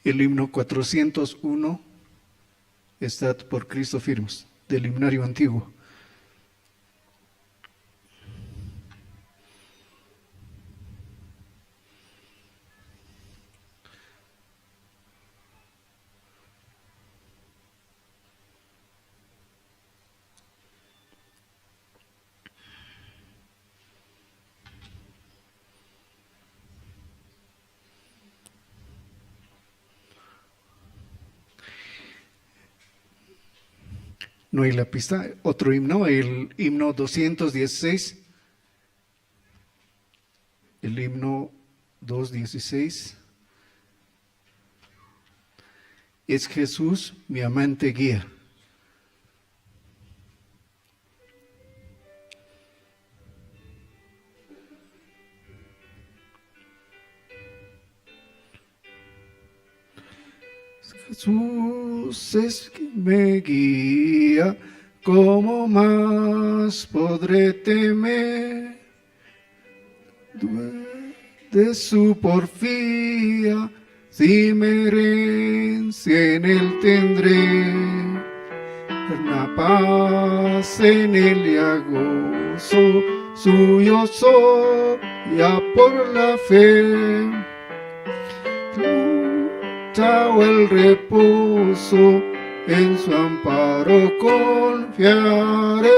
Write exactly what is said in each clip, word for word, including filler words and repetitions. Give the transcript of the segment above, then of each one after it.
El himno cuatrocientos uno, Estad por Cristo firmes, del himnario antiguo. No hay la pista. Otro himno, el himno doscientos dieciséis. El himno dos dieciséis. Es Jesús mi amante guía. Jesús es quien me guía, ¿cómo más podré temer? De su porfía, si mi herencia en él tendré. Eterna paz en él ya gozo, suyo soy ya por la fe. Lucha o el reposo, en su amparo confiaré.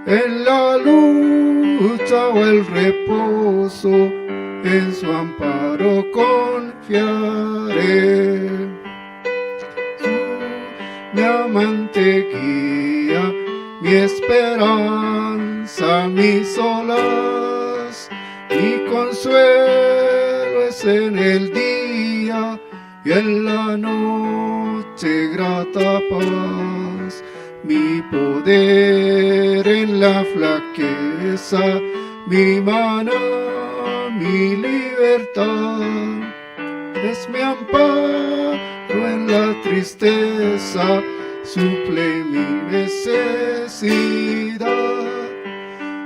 En la lucha o el reposo, en su amparo confiaré. Mi amante guía, mi esperanza, mi solaz, mi consuelo es en el día y en la noche grata paz, mi poder en la flaqueza, mi maná, mi libertad. Es mi amparo en la tristeza, suple mi necesidad.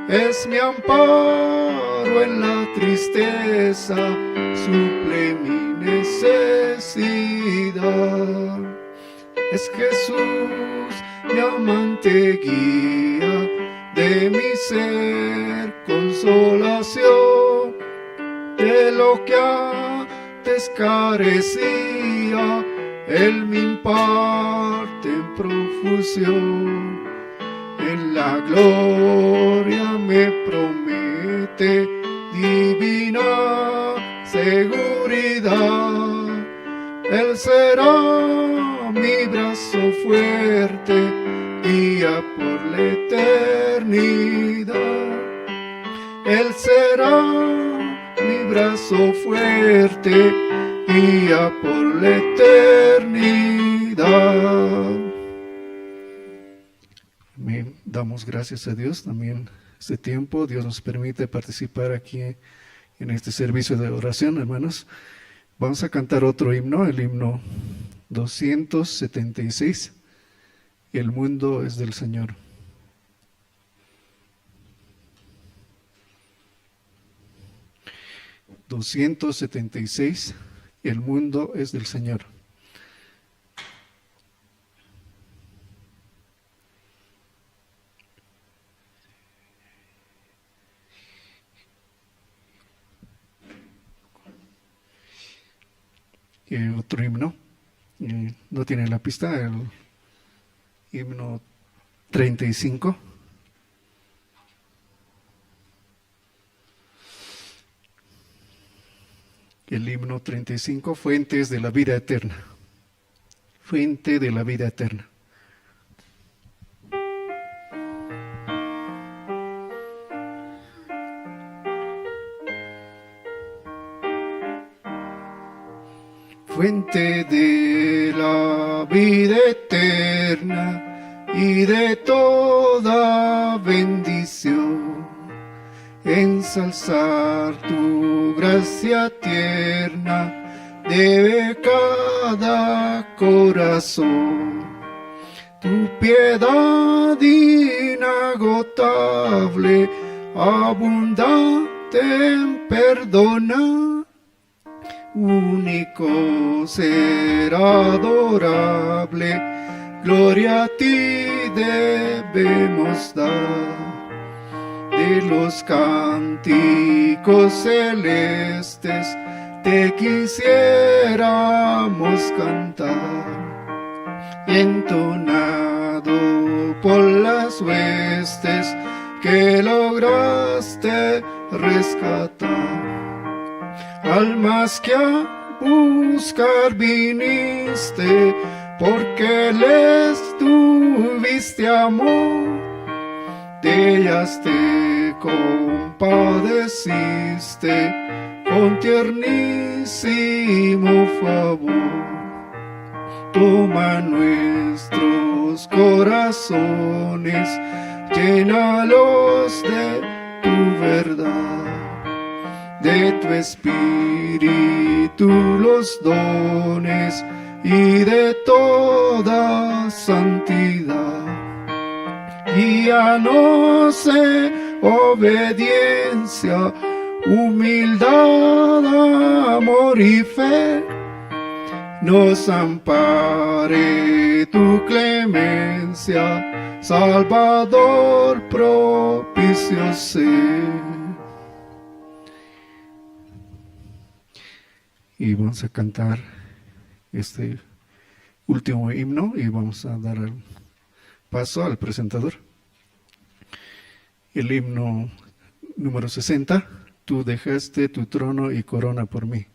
Es mi amparo en la tristeza, suple mi necesidad. Es Jesús mi amante guía, de mi ser consolación, de lo que antes carecía, él me imparte en profusión. En la gloria me promete divina seguridad. Él será mi brazo fuerte, guía por la eternidad. Él será mi brazo fuerte, guía por la eternidad. Amén. Damos gracias a Dios también este tiempo. Dios nos permite participar aquí en este servicio de oración, hermanos. Vamos a cantar otro himno, el himno doscientos setenta y seis, El mundo es del Señor. Doscientos setenta y seis, El mundo es del Señor. Eh, otro himno. Eh, no tiene la pista, el himno treinta y cinco. El himno treinta y cinco, Fuentes de la vida eterna. Fuente de la vida eterna. Fuente de la vida eterna y de toda bendición. Ensalzar tu gracia tierna debe cada corazón. Tu piedad inagotable, abundante en perdonar, único ser adorable, gloria a ti debemos dar. De los cánticos celestes te quisiéramos cantar, entonado por las huestes que lograste rescatar. Almas que a buscar viniste, porque les tuviste amor, de ellas te compadeciste con tiernísimo favor. Toma nuestros corazones, llénalos de tu verdad, de tu espíritu los dones y de toda santidad. Guíanos en obediencia, humildad, amor y fe. Nos ampare tu clemencia, Salvador propicio ser. Y vamos a cantar este último himno y vamos a dar el paso al presentador. El himno número sesenta: Tú dejaste tu trono y corona por mí.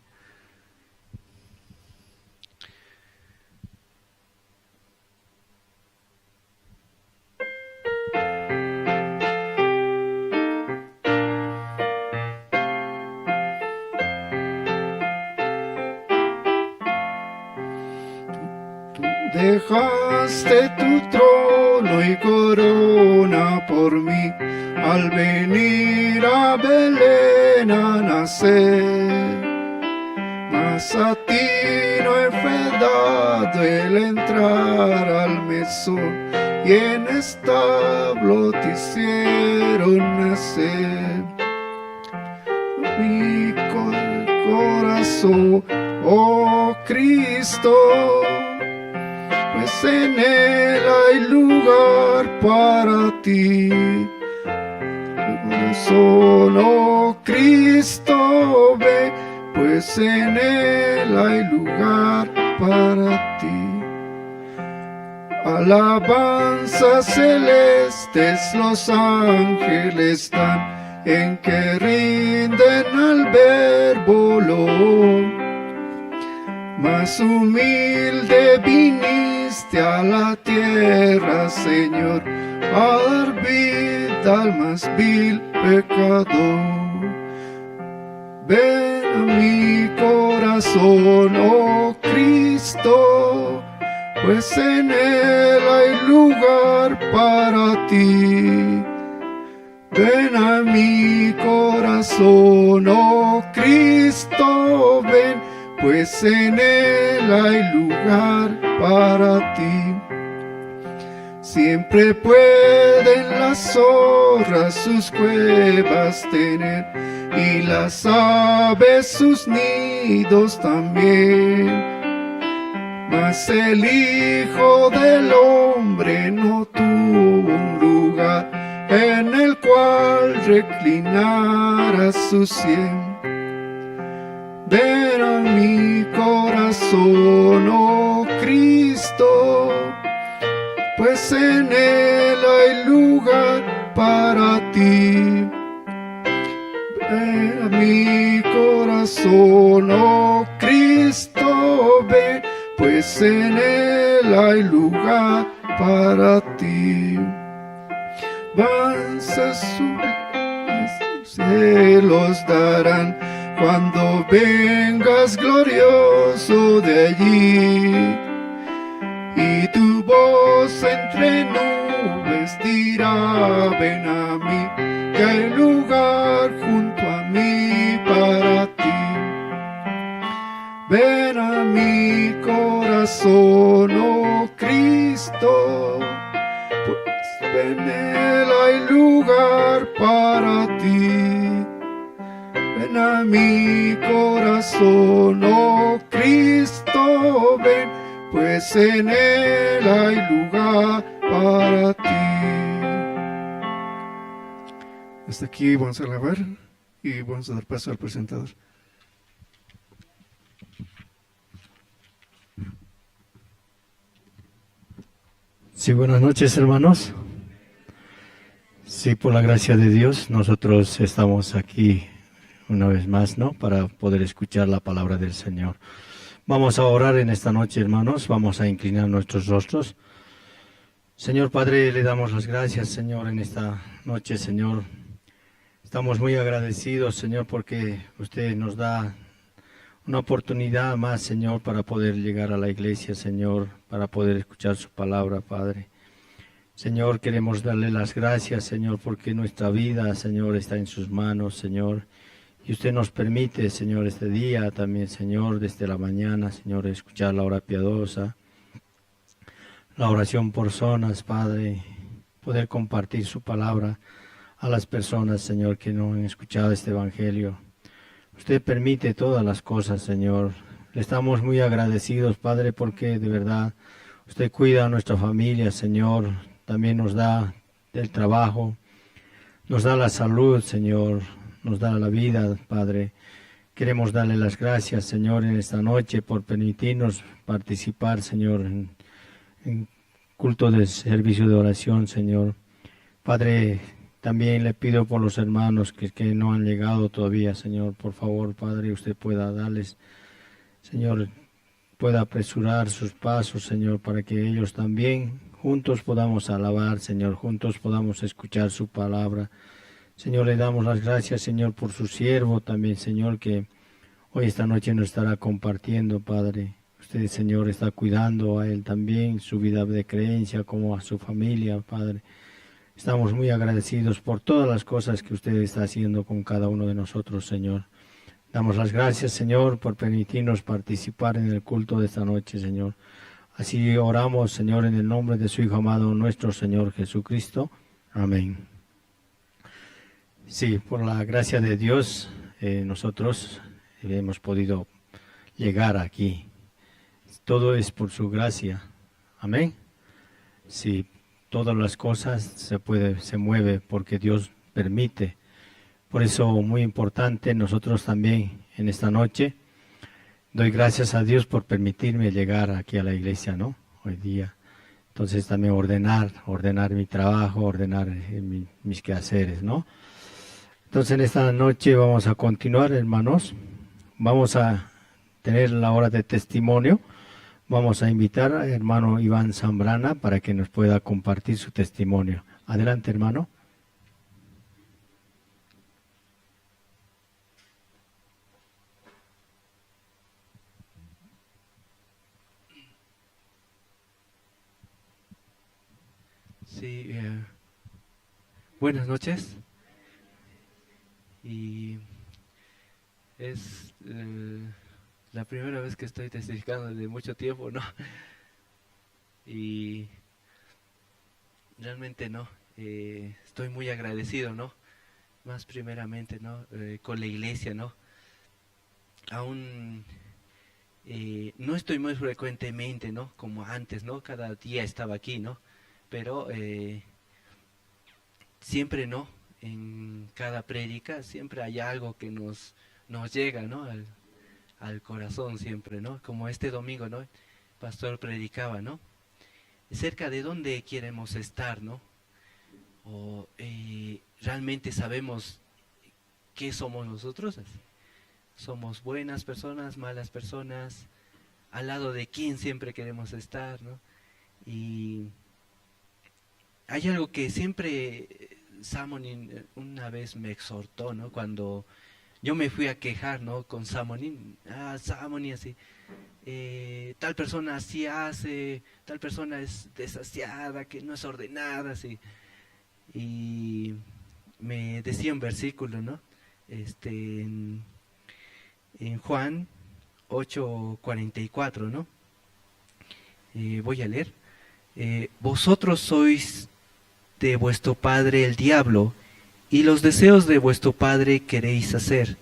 Tú dejaste tu trono y corona por mí al venir a Belén a nacer. Mas a ti no fue dado el entrar al mesón, y en establo te hicieron nacer. Mi co-, corazón, oh Cristo, pues en él hay lugar para ti. Corazón, oh Cristo, ven, pues en él hay lugar para ti. Alabanzas celestes los ángeles dan, en que rinden al Verbo loor. Mas humilde viniste a la tierra, Señor, a dar vida al más vil pecador. Ven a mi corazón, oh Cristo, pues en él hay lugar para ti. Ven a mi corazón, oh Cristo, ven, pues en él hay lugar para ti. Siempre pueden las zorras sus cuevas tener y las aves sus nidos también. Mas el Hijo del Hombre no tuvo un lugar en el cual reclinara su sien. Ven a mi corazón, oh Cristo, pues en él hay lugar para ti. Ven a mi corazón, oh Cristo, ven, pues en él hay lugar para ti. Alabanzas, sus cielos darán cuando vengas glorioso de allí. Y tu voz entre nubes dirá: ven a mí, que hay lugar junto a mí para ti. Ven a mi corazón, oh Cristo, pues en él hay lugar para ti. Llena mi corazón, oh Cristo, ven, pues en él hay lugar para ti. Hasta aquí vamos a alabar y vamos a dar paso al presentador. Sí, buenas noches, hermanos. Sí, por la gracia de Dios, nosotros estamos aquí una vez más, ¿no? Para poder escuchar la palabra del Señor. Vamos a orar en esta noche, hermanos. Vamos a inclinar nuestros rostros. Señor Padre, le damos las gracias, Señor, en esta noche, Señor. Estamos muy agradecidos, Señor, porque usted nos da una oportunidad más, Señor, para poder llegar a la iglesia, Señor, para poder escuchar su palabra, Padre. Señor, queremos darle las gracias, Señor, porque nuestra vida, Señor, está en sus manos, Señor. Y usted nos permite, Señor, este día también, Señor, desde la mañana, Señor, escuchar la hora piadosa, la oración por zonas, Padre, poder compartir su palabra a las personas, Señor, que no han escuchado este evangelio. Usted permite todas las cosas, Señor. Le estamos muy agradecidos, Padre, porque de verdad usted cuida a nuestra familia, Señor. También nos da el trabajo, nos da la salud, Señor, nos da la vida, Padre. Queremos darle las gracias, Señor, en esta noche por permitirnos participar, Señor, en, en culto de servicio de oración, Señor. Padre, también le pido por los hermanos que, que no han llegado todavía, Señor. Por favor, Padre, usted pueda darles, Señor, pueda apresurar sus pasos, Señor, para que ellos también juntos podamos alabar, Señor, juntos podamos escuchar su palabra. Señor, le damos las gracias, Señor, por su siervo también, Señor, que hoy esta noche nos estará compartiendo, Padre. Usted, Señor, está cuidando a él también, su vida de creencia, como a su familia, Padre. Estamos muy agradecidos por todas las cosas que usted está haciendo con cada uno de nosotros, Señor. Damos las gracias, Señor, por permitirnos participar en el culto de esta noche, Señor. Así oramos, Señor, en el nombre de su Hijo amado, nuestro Señor Jesucristo. Amén. Sí, por la gracia de Dios, eh, nosotros hemos podido llegar aquí. Todo es por su gracia. Amén. Sí, todas las cosas se puede, se mueve porque Dios permite. Por eso, muy importante, nosotros también en esta noche doy gracias a Dios por permitirme llegar aquí a la iglesia, ¿no? Hoy día. Entonces también ordenar, ordenar mi trabajo, ordenar, eh, mi, mis quehaceres, ¿no? Entonces en esta noche vamos a continuar, hermanos. Vamos a tener la hora de testimonio. Vamos a invitar al hermano Iván Zambrana para que nos pueda compartir su testimonio. Adelante, hermano. Sí, eh, buenas noches. Y es, eh, la primera vez que estoy testificando desde mucho tiempo, ¿no? Y realmente, ¿no? Eh, estoy muy agradecido, ¿no? Más primeramente, ¿no? Eh, con la iglesia, ¿no? Aún, eh, no estoy muy frecuentemente, ¿no? Como antes, ¿no? Cada día estaba aquí, ¿no? Pero, eh, siempre, ¿no? En cada prédica siempre hay algo que nos, nos llega, ¿no? Al, al corazón siempre, ¿no? Como este domingo, ¿no? El pastor predicaba, ¿no? Cerca de dónde queremos estar, ¿no? O, eh, realmente sabemos qué somos nosotros. ¿Somos buenas personas, malas personas? ¿Al lado de quién siempre queremos estar, ¿no? Y hay algo que siempre, eh, Samonin, eh, una vez me exhortó, ¿no? Cuando yo me fui a quejar, ¿no? Con Samonin, ah, Samonin, así, eh, tal persona así hace, tal persona es desasiada, que no es ordenada, así. Y me decía un versículo, ¿no? Este, en, en Juan ocho cuarenta y cuatro, ¿no? Eh, voy a leer. Eh, "Vosotros sois de vuestro padre el diablo, y los deseos de vuestro padre queréis hacer.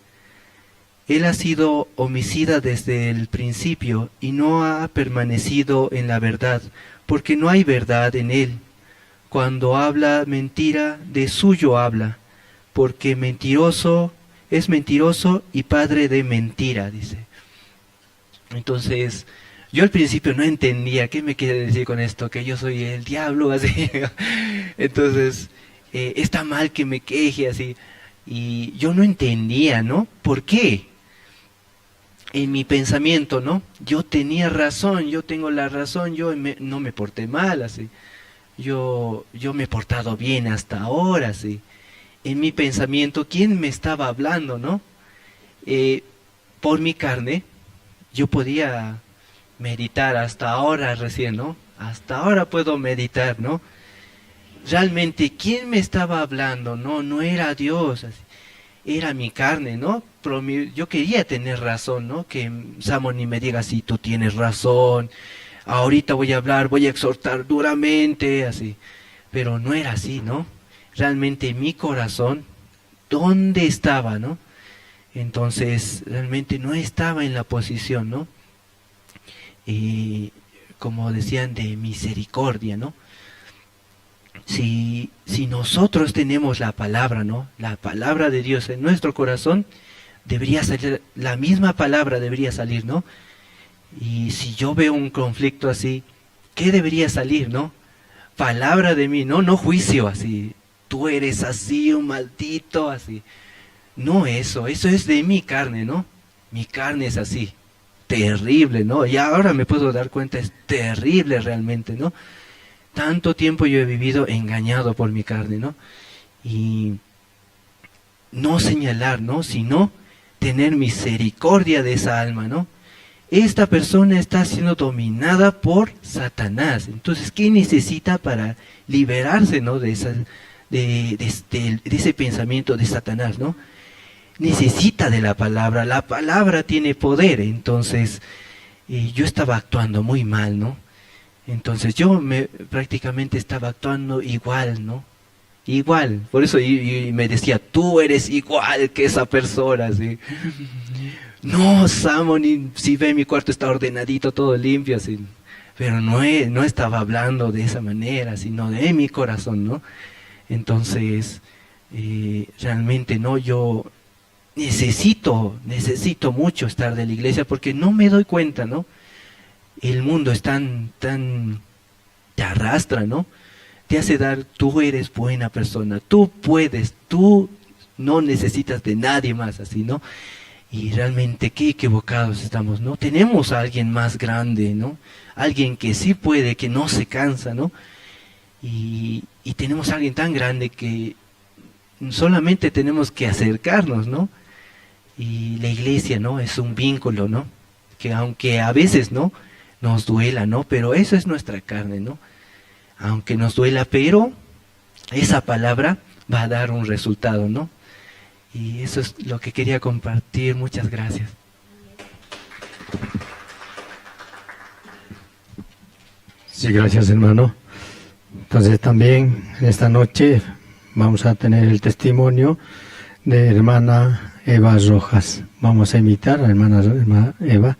Él ha sido homicida desde el principio y no ha permanecido en la verdad, porque no hay verdad en él. Cuando habla mentira, de suyo habla, porque mentiroso, es mentiroso y padre de mentira, dice. Entonces, yo al principio no entendía qué me quiere decir con esto, que yo soy el diablo, así. Entonces, eh, está mal que me queje así. Y yo no entendía, ¿no? ¿Por qué? En mi pensamiento, ¿no? Yo tenía razón, yo tengo la razón, yo me- no me porté mal, así. Yo, yo me he portado bien hasta ahora, sí. En mi pensamiento, ¿quién me estaba hablando, no? Eh, por mi carne, yo podía meditar hasta ahora recién, ¿no? Hasta ahora puedo meditar, ¿no? Realmente, ¿quién me estaba hablando? No, no era Dios, así. Era mi carne, ¿no? Pero mi- yo quería tener razón, ¿no? Que Samoni me diga, sí, tú tienes razón, ahorita voy a hablar, voy a exhortar duramente, así. Pero no era así, ¿no? Realmente mi corazón, ¿dónde estaba, no? Entonces, realmente no estaba en la posición, ¿no? Y como decían, de misericordia, ¿no? Si, si nosotros tenemos la palabra, ¿no? La palabra de Dios en nuestro corazón, debería salir, la misma palabra debería salir, ¿no? Y si yo veo un conflicto así, ¿qué debería salir, no? Palabra de mí, ¿no? No juicio así, tú eres así, un maldito, así. No eso, eso es de mi carne, ¿no? Mi carne es así, terrible, ¿no? Y ahora me puedo dar cuenta, es terrible realmente, ¿no? Tanto tiempo yo he vivido engañado por mi carne, ¿no? Y no señalar, ¿no? Sino tener misericordia de esa alma, ¿no? Esta persona está siendo dominada por Satanás. Entonces, ¿qué necesita para liberarse, ¿no? De esa, de, de- de- de ese pensamiento de Satanás, ¿no? Necesita de la palabra. La palabra tiene poder. Entonces, eh, yo estaba actuando muy mal, ¿no? Entonces, yo me, prácticamente estaba actuando igual, ¿no? Igual. Por eso y, y me decía, tú eres igual que esa persona, ¿sí? No, Samoni, si ve, mi cuarto está ordenadito, todo limpio, así. Pero no, e- no estaba hablando de esa manera, sino de mi corazón, ¿no? Entonces, eh, realmente, ¿no? Yo necesito, necesito mucho estar de la iglesia porque no me doy cuenta, ¿no? El mundo es tan, tan, te arrastra, ¿no? Te hace dar, tú eres buena persona, tú puedes, tú no necesitas de nadie más, así, ¿no? Y realmente qué equivocados estamos, ¿no? Tenemos a alguien más grande, ¿no? Alguien que sí puede, que no se cansa, ¿no? Y, y tenemos a alguien tan grande que solamente tenemos que acercarnos, ¿no? Y la iglesia, ¿no? Es un vínculo, ¿no? Que aunque a veces, ¿no? Nos duela, ¿no? Pero eso es nuestra carne, ¿no? Aunque nos duela, pero esa palabra va a dar un resultado, ¿no? Y eso es lo que quería compartir. Muchas gracias. Sí, gracias, hermano. Entonces también en esta noche vamos a tener el testimonio de hermana Eva Rojas. Vamos a invitar a hermana, hermana Eva.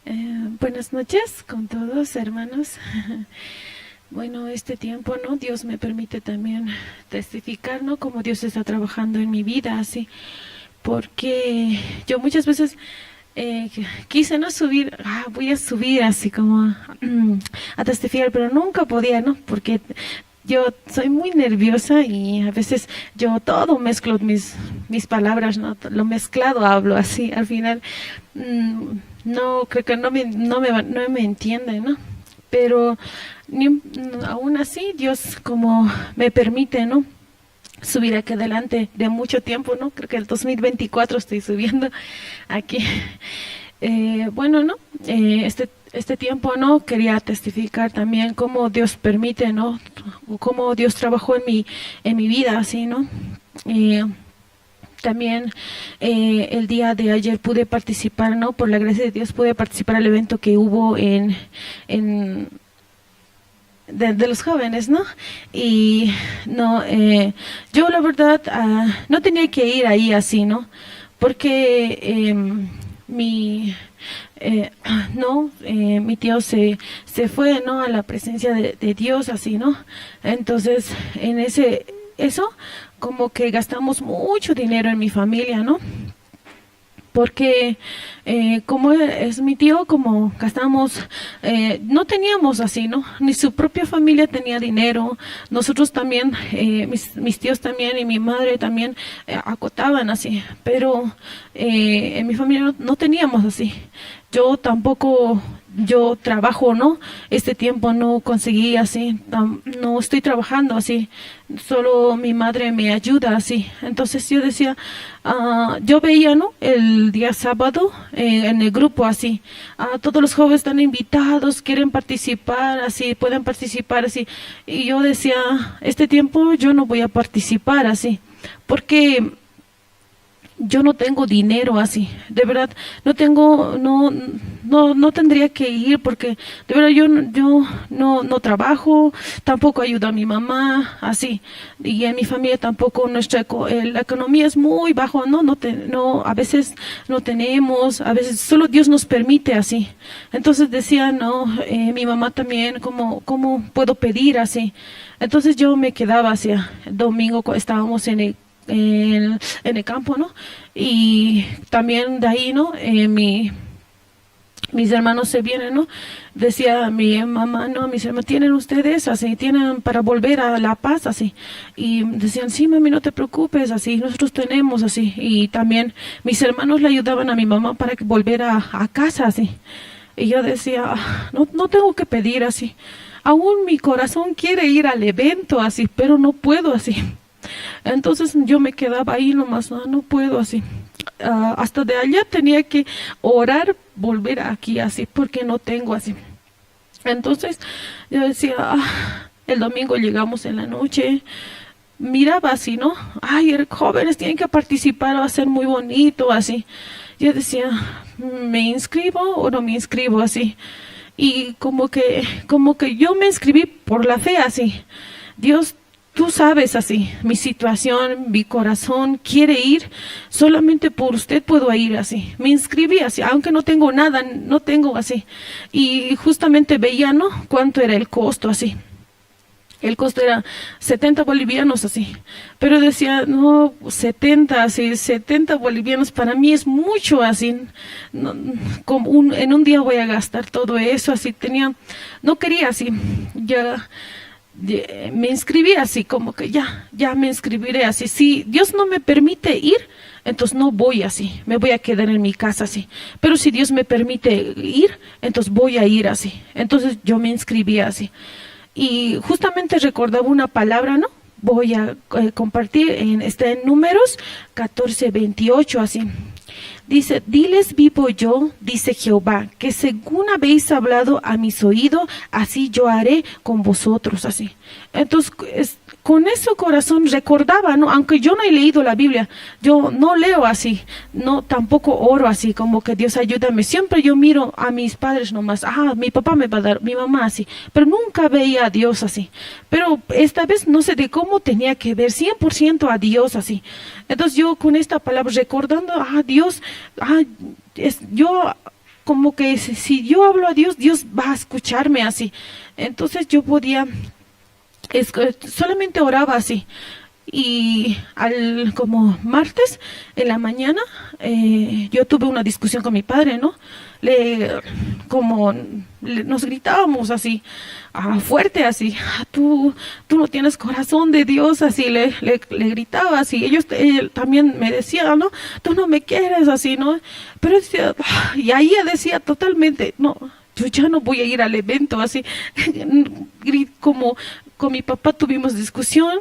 Eh, buenas noches con todos, hermanos. Bueno, este tiempo, ¿no? Dios me permite también testificar, ¿no? Cómo Dios está trabajando en mi vida, así. Porque yo muchas veces eh, quise, ¿no? Subir, ah, voy a subir así como mm, a testificar, pero nunca podía, ¿no? Porque yo soy muy nerviosa y a veces yo todo mezclo mis, mis palabras, ¿no? Lo mezclado hablo así, al final mm, no, creo que no me, no me, va- no me entienden, ¿no? Pero ni- aún así Dios como me permite, ¿no? Subir aquí adelante de mucho tiempo, ¿no? Creo que el dos mil veinticuatro estoy subiendo aquí. Eh, bueno, ¿no? Eh, este, este tiempo, ¿no? Quería testificar también cómo Dios permite, ¿no? O cómo Dios trabajó en mi, en mi vida, así, ¿no? Eh, también eh, el día de ayer pude participar, ¿no? Por la gracia de Dios pude participar al evento que hubo en, en de, de los jóvenes, ¿no? Y no, eh, yo la verdad ah, no tenía que ir ahí así, ¿no? Porque em, mi, eh, no, eh, mi tío se, se fue, ¿no? A la presencia de, de Dios, así, ¿no? Entonces, en ese, eso, como que gastamos mucho dinero en mi familia, ¿no? Porque eh, como es mi tío, como gastamos, eh, no teníamos así, ¿no? Ni su propia familia tenía dinero. Nosotros también, eh, mis, mis tíos también y mi madre también eh, acotaban así. Pero eh, en mi familia no, no teníamos así. Yo tampoco, yo trabajo, ¿no? Este tiempo no conseguí así, tam- no estoy trabajando así, solo mi madre me ayuda así. Entonces yo decía, ah, yo veía, ¿no? El día sábado eh, en el grupo así, ah, todos los jóvenes están invitados, quieren participar así, pueden participar así. Y yo decía, este tiempo yo no voy a participar así, porque yo no tengo dinero así, de verdad, no tengo, no, no, no tendría que ir porque de verdad yo, no- yo no, no trabajo, tampoco ayudo a mi mamá, así, y en mi familia tampoco, nuestra eco- eh, la economía es muy bajo, no, no, te- no, a veces no tenemos, a veces solo Dios nos permite así. Entonces decía, no, eh, mi mamá también, ¿cómo, cómo puedo pedir así? Entonces yo me quedaba así, domingo cu- estábamos en el en, en el campo, ¿no? Y también de ahí, ¿no? Eh, mi, mis hermanos se vienen, ¿no? Decía mi mamá, no, mis hermanos, ¿tienen ustedes? Así, ¿tienen para volver a La Paz? Así. Y decían, sí, mami, no te preocupes, así, nosotros tenemos, así. Y también mis hermanos le ayudaban a mi mamá para que volviera a, a casa, así. Y yo decía, "Ah, no, no tengo que pedir así. Aún mi corazón quiere ir al evento así, pero no puedo así." Entonces yo me quedaba ahí nomás, no, no puedo así. Ah, hasta de allá tenía que orar, volver aquí así, porque no tengo así. Entonces yo decía, "Ah", el domingo llegamos en la noche, miraba así, ¿no? Ay, er- jóvenes tienen que participar, va a ser muy bonito, así. Yo decía, ¿me inscribo o no me inscribo así? Y como que, como que yo me inscribí por la fe, así. Dios, tú sabes así, mi situación, mi corazón quiere ir, solamente por usted puedo ir así. Me inscribí así, aunque no tengo nada, no tengo así. Y justamente veía, ¿no? Cuánto era el costo así. El costo era setenta bolivianos así. Pero decía, no, setenta así, setenta bolivianos para mí es mucho así. No, como un- en un día voy a gastar todo eso así. Tenía, no quería así. Ya de- me inscribí así, como que ya, ya me inscribiré así. Si Dios no me permite ir, entonces no voy así, me voy a quedar en mi casa así. Pero si Dios me permite ir, entonces voy a ir así. Entonces yo me inscribí así. Y justamente recordaba una palabra, ¿no? Voy a eh, compartir, en, está en Números catorce veintiocho, así. Dice, diles vivo yo, dice Jehová, que según habéis hablado a mis oídos, así yo haré con vosotros, así. Entonces, es- con eso corazón recordaba, ¿no? Aunque yo no he leído la Biblia, yo no leo así, no, tampoco oro así, como que Dios ayúdame. Siempre yo miro a mis padres nomás, ah, mi papá me va a dar, mi mamá así, pero nunca veía a Dios así. Pero esta vez no sé de cómo tenía que ver cien por ciento a Dios así. Entonces yo con esta palabra recordando, ah, Dios, ah, es, yo como que si, si yo hablo a Dios, Dios va a escucharme así. Entonces yo podía, es- solamente oraba así. Y al como martes en la mañana eh, yo tuve una discusión con mi padre, ¿no? Le, como le- nos gritábamos así, ah, fuerte así, "Ah, tú, tú no tienes corazón de Dios", así le, le, le gritaba así. Ellos, él también me decía, ¿no? "Tú no me quieres", así, ¿no? Pero decía, ah, y ahí decía totalmente, no, yo ya no voy a ir al evento, así, gri- como con mi papá tuvimos discusión,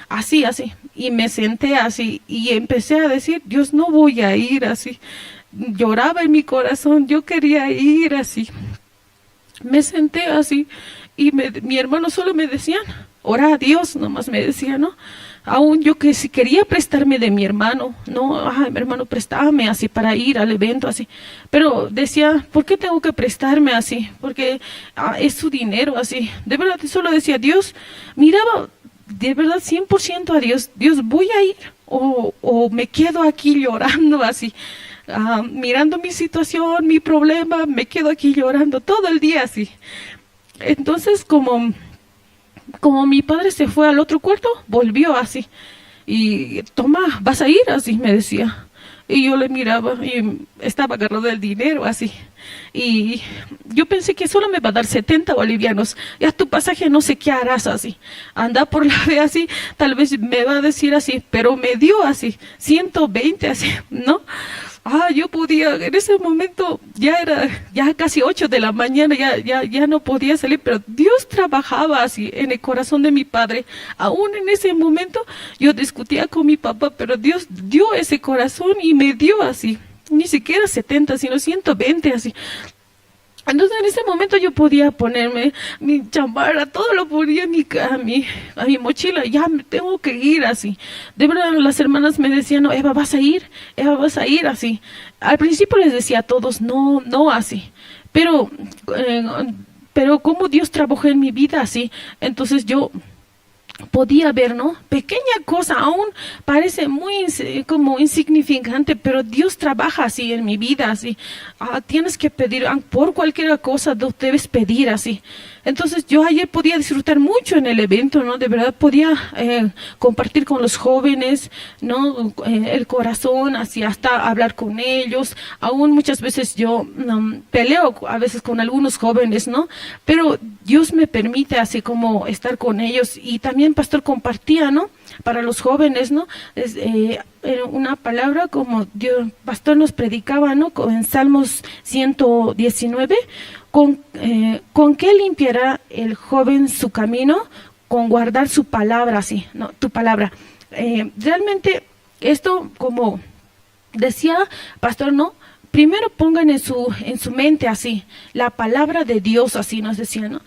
así, así, y me senté así, y empecé a decir, Dios, no voy a ir así. Lloraba en mi corazón, yo quería ir así. Me senté así, y me- mi hermano solo me decían, Ora a Dios, nomás me decía, ¿no? Aún yo que si quería prestarme de mi hermano, ¿no? "Ah, mi hermano, préstame así para ir al evento, así". Pero decía, "¿Por qué tengo que prestarme así? Porque, ah, es su dinero, así". De verdad, solo decía, Dios, miraba de verdad cien por ciento a Dios. "Dios, ¿voy a ir o, o me quedo aquí llorando así? Ah, mirando mi situación, mi problema, me quedo aquí llorando todo el día así". Entonces, como como mi padre se fue al otro cuarto, volvió así. Y, "Toma, vas a ir", así me decía. Y yo le miraba y estaba agarrado el dinero así. Y yo pensé que solo me va a dar setenta bolivianos. "Ya tu pasaje, no sé qué harás", así. "Anda por la fe", así. "Tal vez me va a decir así", pero me dio así, ciento veinte así, ¿no? Ah, yo podía, en ese momento ya era, ya casi ocho de la mañana, ya, ya, ya no podía salir, pero Dios trabajaba así en el corazón de mi padre. Aún en ese momento yo discutía con mi papá, pero Dios dio ese corazón y me dio así, ni siquiera setenta, sino ciento veinte así. Entonces en ese momento yo podía ponerme mi chamarra, todo lo ponía en mi, ca- a mi, a mi mochila, "Ya me tengo que ir", así. De verdad, las hermanas me decían, "No, Eva, vas a ir, Eva, vas a ir", así. Al principio les decía a todos, "No, no", así. Pero, eh, pero como Dios trabajó en mi vida así, entonces yo podía ver, ¿no? Pequeña cosa, aún parece muy ins- como insignificante, pero Dios trabaja así en mi vida, así. Ah, tienes que pedir, ah, por cualquier cosa, tú debes pedir así. Entonces yo ayer podía disfrutar mucho en el evento, ¿no? De verdad podía eh, compartir con los jóvenes, ¿no? Eh, el corazón, así hasta hablar con ellos. Aún muchas veces yo mm, peleo a veces con algunos jóvenes, ¿no? Pero Dios me permite así como estar con ellos. Y también, pastor, compartía, ¿no? Para los jóvenes, ¿no? Es, eh, eh, una palabra como Dios, pastor nos predicaba, ¿no? Co- En Salmos ciento diecinueve, con, eh, ¿con qué limpiará el joven su camino? Con guardar su palabra, sí, ¿no? Tu palabra. Eh, realmente esto como decía, pastor, ¿no? Primero pongan en su, en su mente así, la palabra de Dios, así nos decía, ¿no?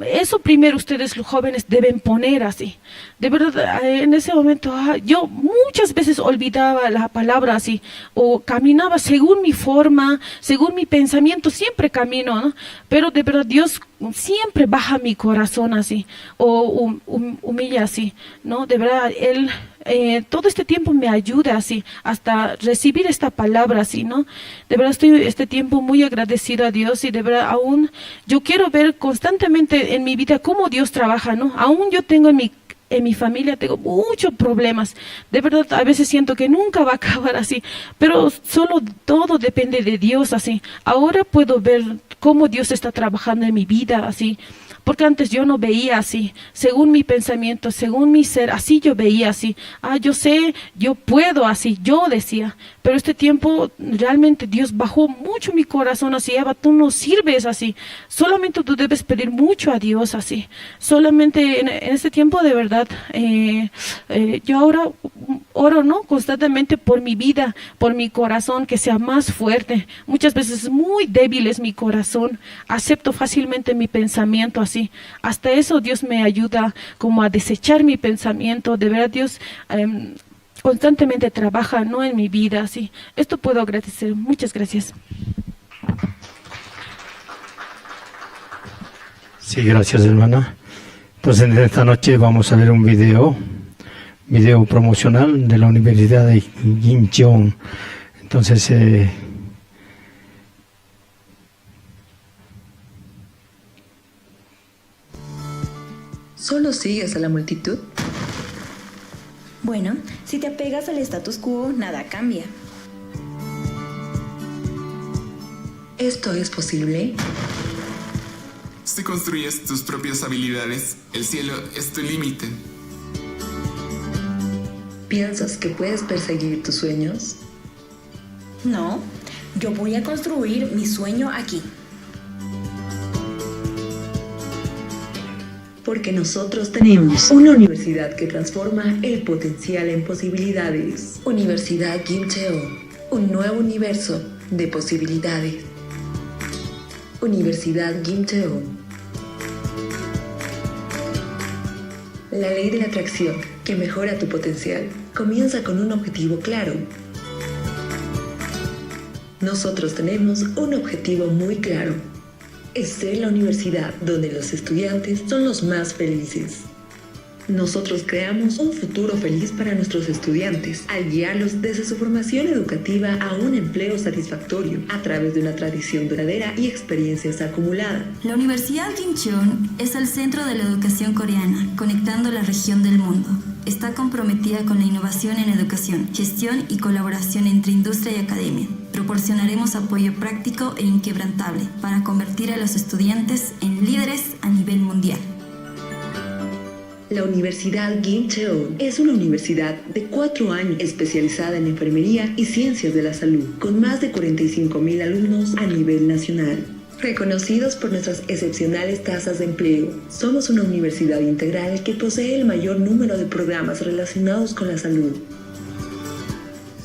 Eso primero ustedes los jóvenes deben poner así. De verdad, eh, en ese momento, ah, yo muchas veces olvidaba la palabra así, o caminaba según mi forma, según mi pensamiento, siempre camino, ¿no? Pero de verdad Dios siempre baja mi corazón así, o hum- hum- humilla así, ¿no? De verdad, Él eh, todo este tiempo me ayuda así, hasta recibir esta palabra así, ¿no? De verdad estoy este tiempo muy agradecido a Dios y de verdad aún yo quiero ver constantemente en mi vida cómo Dios trabaja, ¿no? Aún yo tengo en mi, en mi familia, tengo muchos problemas. De verdad, a veces siento que nunca va a acabar así, pero solo todo depende de Dios así. Ahora puedo ver cómo Dios está trabajando en mi vida así. Porque antes yo no veía así, según mi pensamiento, según mi ser, así yo veía así. Ah, yo sé, yo puedo así, yo decía. Pero este tiempo realmente Dios bajó mucho mi corazón así, Eva, tú no sirves así. Solamente tú debes pedir mucho a Dios así. Solamente en, en este tiempo de verdad, eh, eh, yo ahora oro, ¿no? Constantemente por mi vida, por mi corazón, que sea más fuerte. Muchas veces muy débil es mi corazón. Acepto fácilmente mi pensamiento así. Hasta eso Dios me ayuda como a desechar mi pensamiento. De verdad, Dios em, constantemente trabaja, ¿no? En mi vida, sí. Esto puedo agradecer. Muchas gracias. Sí, gracias, hermana. Entonces, en esta noche vamos a ver un video, video promocional de la Universidad de Incheon. Entonces, eh, ¿Solo sigues a la multitud? Bueno, si te apegas al status quo, nada cambia. ¿Esto es posible? Si construyes tus propias habilidades, el cielo es tu límite. ¿Piensas que puedes perseguir tus sueños? No, yo voy a construir mi sueño aquí. Porque nosotros tenemos una universidad que transforma el potencial en posibilidades. Universidad Kim Cheo, un nuevo universo de posibilidades. Universidad Kim Cheo. La ley de la atracción, que mejora tu potencial, comienza con un objetivo claro. Nosotros tenemos un objetivo muy claro. Es ser la universidad donde los estudiantes son los más felices. Nosotros creamos un futuro feliz para nuestros estudiantes al guiarlos desde su formación educativa a un empleo satisfactorio a través de una tradición duradera y experiencias acumuladas. La Universidad Kim Cheon es el centro de la educación coreana, conectando la región del mundo. Está comprometida con la innovación en educación, gestión y colaboración entre industria y academia. Proporcionaremos apoyo práctico e inquebrantable para convertir a los estudiantes en líderes a nivel mundial. La Universidad Kim Cheon es una universidad de cuatro años especializada en enfermería y ciencias de la salud, con más de cuarenta y cinco mil alumnos a nivel nacional. Reconocidos por nuestras excepcionales tasas de empleo, somos una universidad integral que posee el mayor número de programas relacionados con la salud.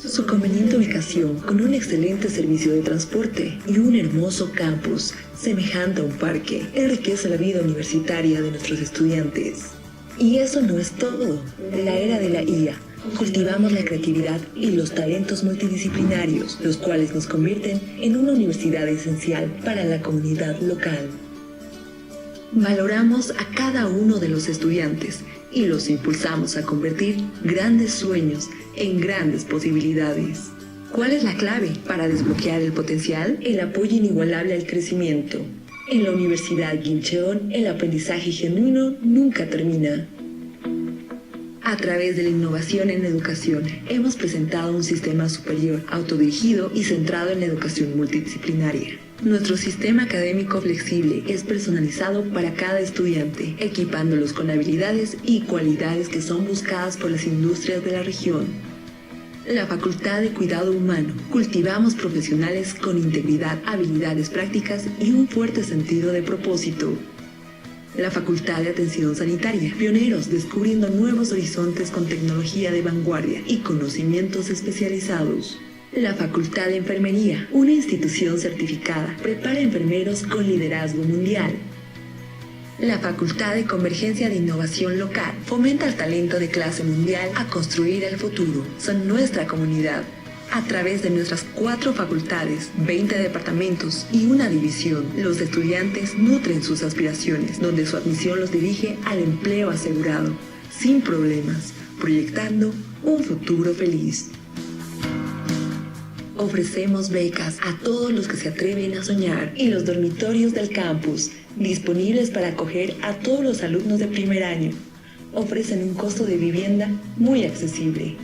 Su conveniente ubicación, con un excelente servicio de transporte y un hermoso campus, semejante a un parque, enriquece la vida universitaria de nuestros estudiantes. Y eso no es todo. La era de la I A. Cultivamos la creatividad y los talentos multidisciplinarios, los cuales nos convierten en una universidad esencial para la comunidad local. Valoramos a cada uno de los estudiantes y los impulsamos a convertir grandes sueños en grandes posibilidades. ¿Cuál es la clave para desbloquear el potencial? El apoyo inigualable al crecimiento. En la Universidad Kim Cheon, el aprendizaje genuino nunca termina. A través de la innovación en educación, hemos presentado un sistema superior, autodirigido y centrado en la educación multidisciplinaria. Nuestro sistema académico flexible es personalizado para cada estudiante, equipándolos con habilidades y cualidades que son buscadas por las industrias de la región. La Facultad de Cuidado Humano. Cultivamos profesionales con integridad, habilidades prácticas y un fuerte sentido de propósito. La Facultad de Atención Sanitaria. Pioneros descubriendo nuevos horizontes con tecnología de vanguardia y conocimientos especializados. La Facultad de Enfermería, una institución certificada, prepara enfermeros con liderazgo mundial. La Facultad de Convergencia de Innovación Local fomenta el talento de clase mundial a construir el futuro. Son nuestra comunidad. A través de nuestras cuatro facultades, veinte departamentos y una división, los estudiantes nutren sus aspiraciones, donde su admisión los dirige al empleo asegurado, sin problemas, proyectando un futuro feliz. Ofrecemos becas a todos los que se atreven a soñar y los dormitorios del campus, disponibles para acoger a todos los alumnos de primer año, ofrecen un costo de vivienda muy accesible.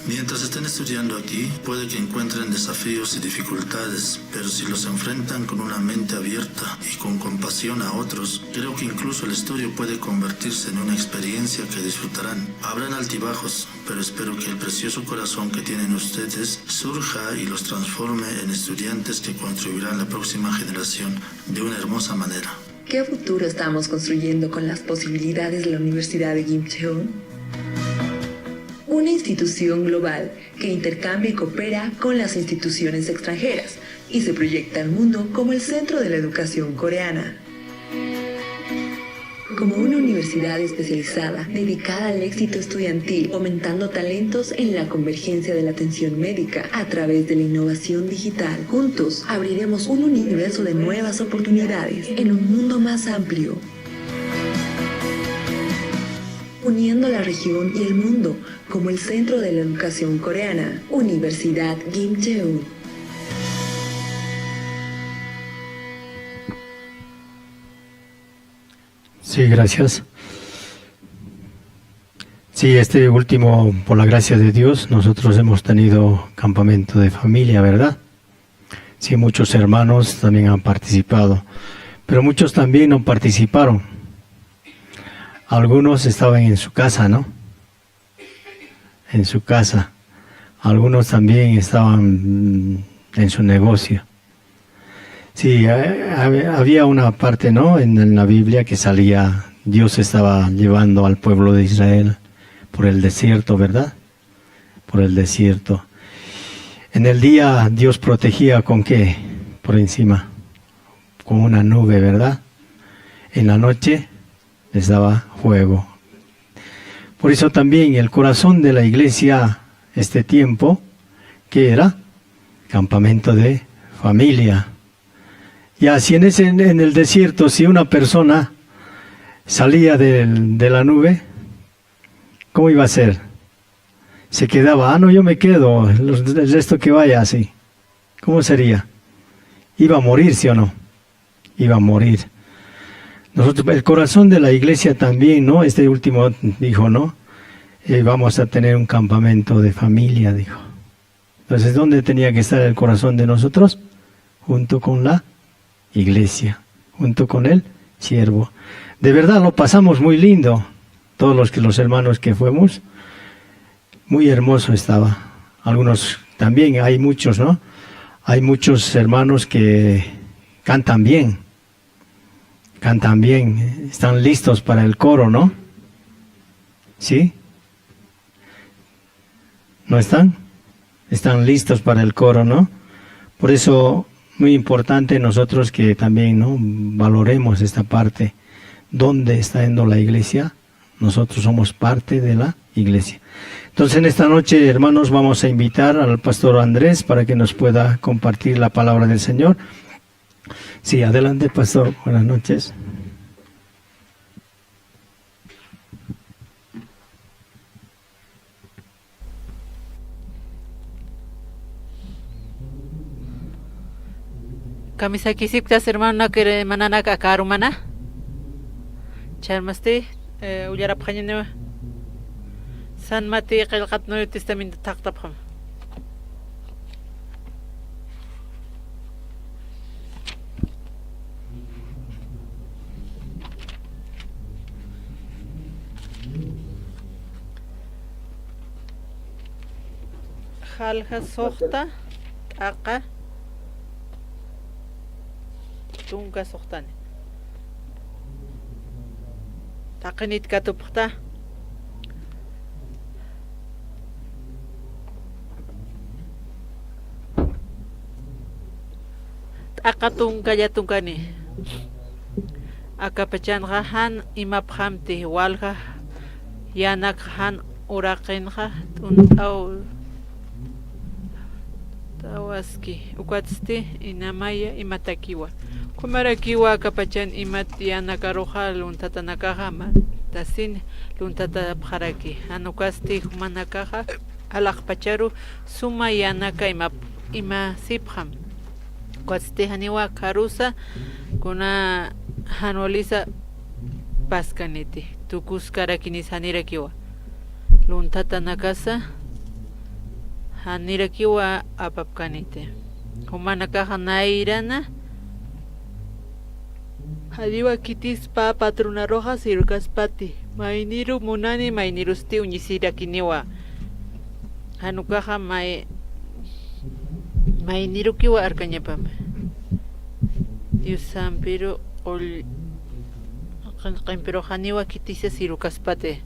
Mientras estén estudiando aquí, puede que encuentren desafíos y dificultades, pero si los enfrentan con una mente abierta y con compasión a otros, creo que incluso el estudio puede convertirse en una experiencia que disfrutarán. Habrán altibajos, pero espero que el precioso corazón que tienen ustedes surja y los transforme en estudiantes que construirán la próxima generación de una hermosa manera. ¿Qué futuro estamos construyendo con las posibilidades de la Universidad de Kim Cheon? Una institución global que intercambia y coopera con las instituciones extranjeras y se proyecta al mundo como el centro de la educación coreana. Como una universidad especializada dedicada al éxito estudiantil, fomentando talentos en la convergencia de la atención médica a través de la innovación digital. Juntos abriremos un universo de nuevas oportunidades en un mundo más amplio. Uniendo la región y el mundo como el centro de la educación coreana, Universidad Kim Cheon. Sí, gracias. Sí, este último, por la gracia de Dios, nosotros hemos tenido campamento de familia, ¿verdad? Sí, muchos hermanos también han participado, pero muchos también no participaron. Algunos estaban en su casa, ¿no? En su casa. Algunos también estaban, mm, en su negocio. Sí, eh, hab-, había una parte, ¿no? En, en la Biblia que salía, Dios estaba llevando al pueblo de Israel por el desierto, ¿verdad? Por el desierto. En el día Dios protegía ¿con qué? Por encima, con una nube, ¿verdad? En la noche, les daba juego. Por eso también el corazón de la iglesia, este tiempo, que era campamento de familia. Y así en ese, en el desierto, si una persona salía del- de la nube, ¿cómo iba a ser? Se quedaba, "Ah, no, yo me quedo, los- el resto que vaya así". ¿Cómo sería? Iba a morir, ¿sí o no? Iba a morir. Nosotros, el corazón de la iglesia también, ¿no? Este último dijo, ¿no? Eh, vamos a tener un campamento de familia, dijo. Entonces, ¿dónde tenía que estar el corazón de nosotros? Junto con la iglesia, junto con el siervo. De verdad lo pasamos muy lindo, todos los que, los hermanos que fuimos, muy hermoso estaba. Algunos también, hay muchos, ¿no? Hay muchos hermanos que cantan bien, cantan bien, están listos para el coro, ¿no? ¿Sí? ¿No están? Están listos para el coro, ¿no? Por eso, muy importante nosotros que también, ¿no? Valoremos esta parte. ¿Dónde está yendo la iglesia? Nosotros somos parte de la iglesia. Entonces, en esta noche, hermanos, vamos a invitar al pastor Andrés para que nos pueda compartir la palabra del Señor. Sí, adelante, pastor. Buenas noches. Kamisakisipktas hermanonak, hermananak, aka arumana. Chayamasti, eh, ullarapxañaniwa. San Mateo qillqat Nuevo Testamento thaqtapxam. Jalja suxta t'aqa tunka suxtani. Taqinit katupxta. T'aqa tunka yatunkani. Akapachanxa jan imapxamti, walja yanakxa jan uraqinxa t'unt'aw t'awaski, ukatsti inamaya imatakiwa. Ukhamarakiwa akapachan imat yanakaruxa lunthatanakaxa matasin lunthatapxaraki. Jan ukasti jumanakaxa alaxpacharu suma yanaka ima, imasipxam. Ukatsti janiwa kharusa kuna jan walisa paskaniti, tukuskarakinis janirakiwa. Lunthatanakasa janirakiwa apapkaniti. Jumanakaxa nayrana janiwa khitispa patronaruxa sirkaspati, mayniru munani maynirusti uñisirakiniwa. Jan ukaxa may, maynirukiwa arkañapama. Diosampiru qull, qin, qinpiruxaniwa khitisa sirkaspati.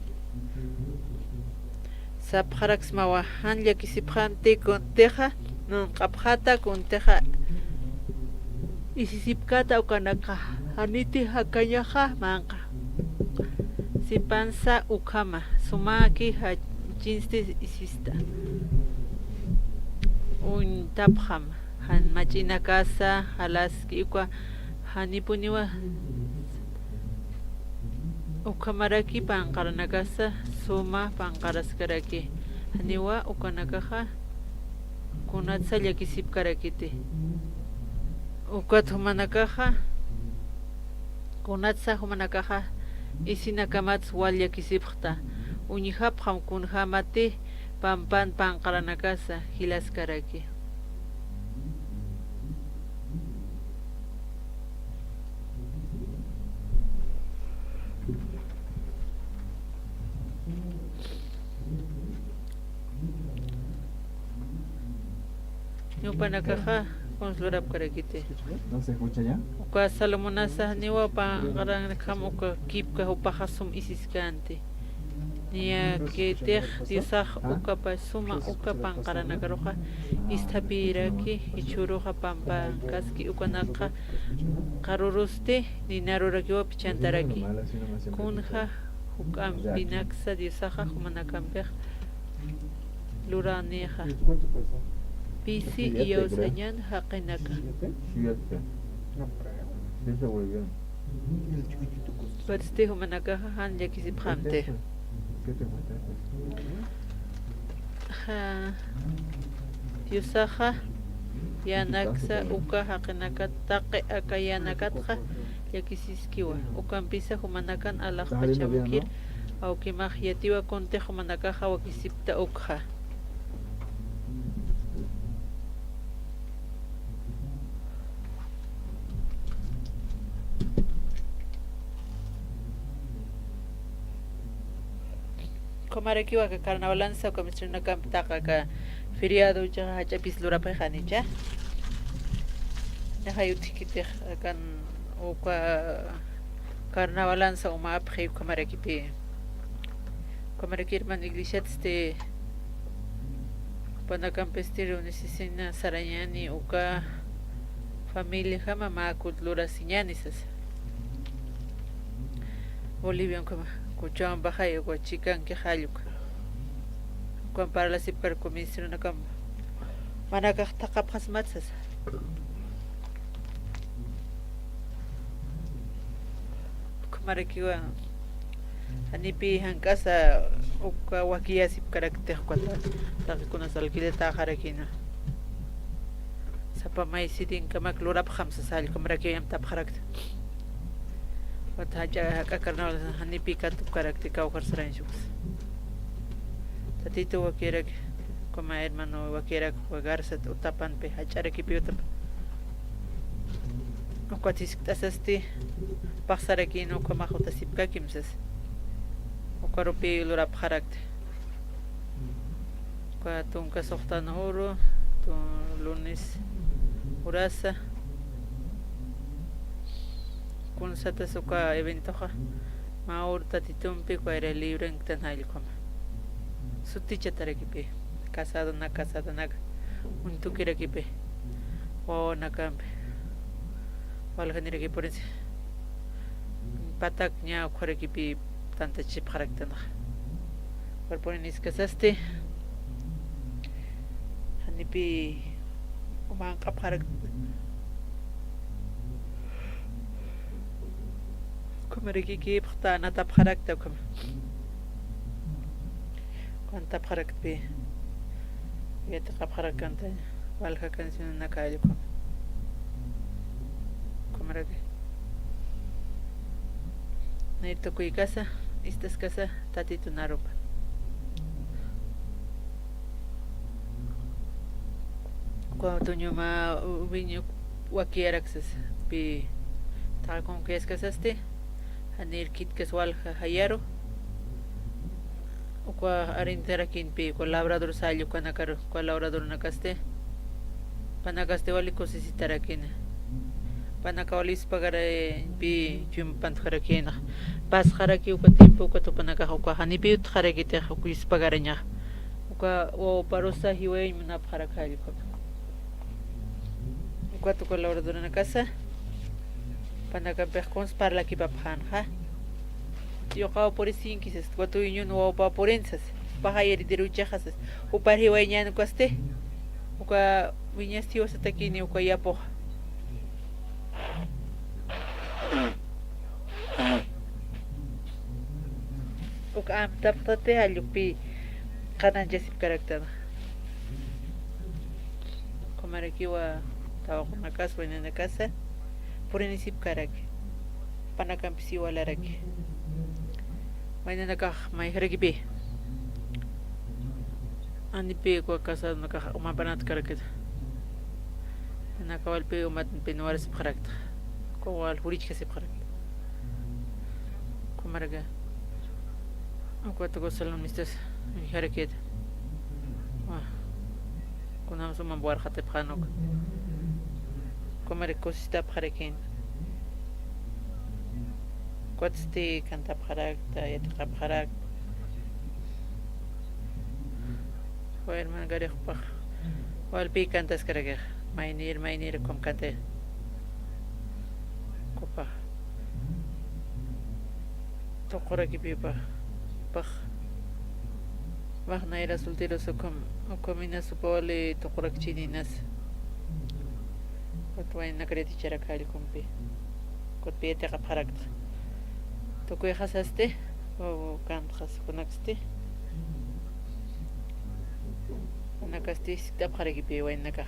Sapxaraksmawa jan llakisipxanti kuntixa, nanq'apxata kuntixa isisipkata ukanakxa, janiti jakañaxa manq'a. Sipansa ukhama, sumaki jachinsti isista. Uñtapxam, jan mach'inakasa jalaski uka, janipuniwa ukhamaraki panqaranakasa suma panqaraskaraki. Janiwa ukanakaxa kunatsa llakisipkarakiti. Ukat jumanakaxa, kunatsa jumanakaxa isinakamatsa wal llakisipxta. Uñjapxam kunjämati pampan panqaranakasa jilaskaraki. Jupanakaxa kuns lurapkarakiti. Uka Salomonasa janiwa panqaranakjam uka kipka jupaxa sum isiskänti. Ñakitix Diosax ukapa suma uka panqaranakaruxa isthapiraki, jichhüruxa pampankaski ukanakxa qarurusti, ninarurakiwa pichantaraki. Kunja juk'ampinaksa Diosaxa jumanakampix luranixa. Pisi iyawsañan jaqinaka. Patsti jumanakaxa jan llakisipxamti. Ja, Diosaxa yänaksa uka jaqinakat taqi aka yänakatxa llakisiskiwa. Ukampisa jumanakan alaxpachamukir, awkimax yatiwa kuntix jumanakaxa wakisipta ukxa. Ukhamarakiwa aka carnavalansa uka misionakampi taqi aka feriado uchaxa jach'apis lurapxixanicha. Ñaxa utjkitix akan uka carnavalansa umapxi ukhamarakipi. Ukhamaraki hermano iglesiatsti, panakampisti reunisiña sarañani uka familiajama mä aka lurasiñani sasa. Bolivian ukhama, kuchawan baxay uka chikanki jall uka. Ukan parlasipkar uka misionakama. Manakax thaqhapxasmat sasa. Ukhamarakiwa, janipi jank'asa uka wakiyasipkaraktix uka ta-, taqikunas alquilertäxarakïna. Sapa may sirinkamak lurapxam sasa, ukhamarakiwa amtapxarakta. Ukat jach'a jak'a carnaval janipi katupkarakti kawkhar sarañsa uksa. Tatitu wakiraki, como hermano wakiraki, uka garzat utapanpi, jach'arakipi utapa. Ukat jiskt'asasti, paxsarakïna ukhamax utasipkakim sasa. Ukarupi lurapxarakti. Uka tunka suxtan uru, tun-, lunes urasa. Kunsatas uka eventoxa, mä uru Tatitumpi uka aire librenktan jall ukhama. Sutichatarakipï, casadonak, casadonak, uñtukirakipi, wawanakampi, waljanirakipi purinsi, patak ña ukharakipi tantachipxaraktanxa. Ukhar purin jiskasasti, janipi umanq'apxarakta. Ukhamaraki kipxta, anatapxarakta ukhama. Cantapxaraktpï. Yatiqapxarakta walja cancionanak jall ukhama. Ukhamaraki. Nay tukuykasa, ist'askasa, Tatitu narupa. Uka tuñuma wiñu wakiyarak sasa, pï taqi kunkiyaskasasti, janir khitkas walja jayaru, uka arrendarakinpï, uka labrador sall ukanakaru, uka labradoranakasti, panakasti wali kusisitarakini. Panaka wali ispagarañpï chuyma pantjarakïna. Pasxaraki uka tiempo, uka tupanakax uka janipi utjarakitix uka ispagarañax. Uka wawaparusa jiwayañ munapxarak jall ukhama. Ukat uka labradoranakasa, panakampix kuns parlakipapxänxa. Yuqaw purisinkis, uka tuñun wawapaw purinsas, paxayiridiruchaxasas, jupar jiwayañän ukasti, uka wiñasti jiwasatakini uka yapuxa. Uka amtapxtati jall ukpï qananchasipkaraktan. Ukhamarakiwa tawaqunakas, waynanakasa purinisipkaraki. Panakampis iwalaraki. Waynanakax mayjarakipï. Janipï uka casadonakax umapanatkarakta. Panaka walpï umatpin warasipxarakta. Uka wal jurichkasipxarakta. Ukhamaraki. Ukat uka salmistas mayjarakïta. Wa. Kunjams umamp warxatipxän uka. Ukhamaraki kusisitapxarakïn. Ukatsti cantapxarakta, yatiqapxarakta. Hermana Garix jupax walpï kantaskarakix, maynir, maynir ukham kantay. Jupax tuqurakipï jupax, jupax. Jupax nayra solteros ukham, ukham inas jupa wali tuqurakchini inas. Ukat waynanakar yaticharak jallkumpi. Ukatpï yatiqapxarakta. Tukuyxasasti, wawa kantxas kunaksti. Jupanakasti jiskt'apxarakipï waynanakax.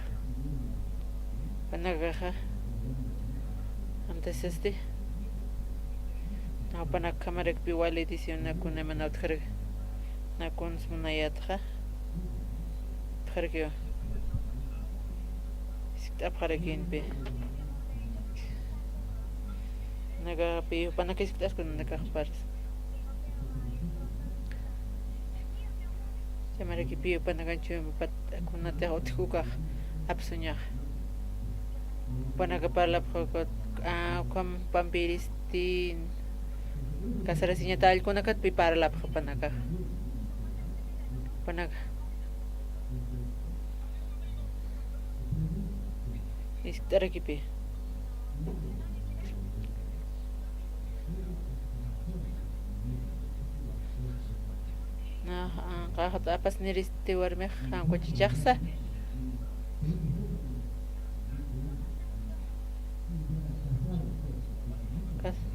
Jupanakaxa, antisasti. Jupanakjamarakpï wali edición nakuna mana utjaraki. Nakuns munayätxa. Utjaraki. Jiskt'apxarakïnpï. Jupanakapï, jupanaka jiskt'askun nanakax parsa. Chaymarakipï jupanakañ chuympat kunatix utji ukax apsuñax. Jupanaka parlapxi ukat, ah, ukham jupampiristi casarasiñata allkunakatpï parlapxi jupanakax. Jupanaka jiskt'arakipï. Nax, anqaxat apasniristi warmix, anquchichaxsa. Kas-,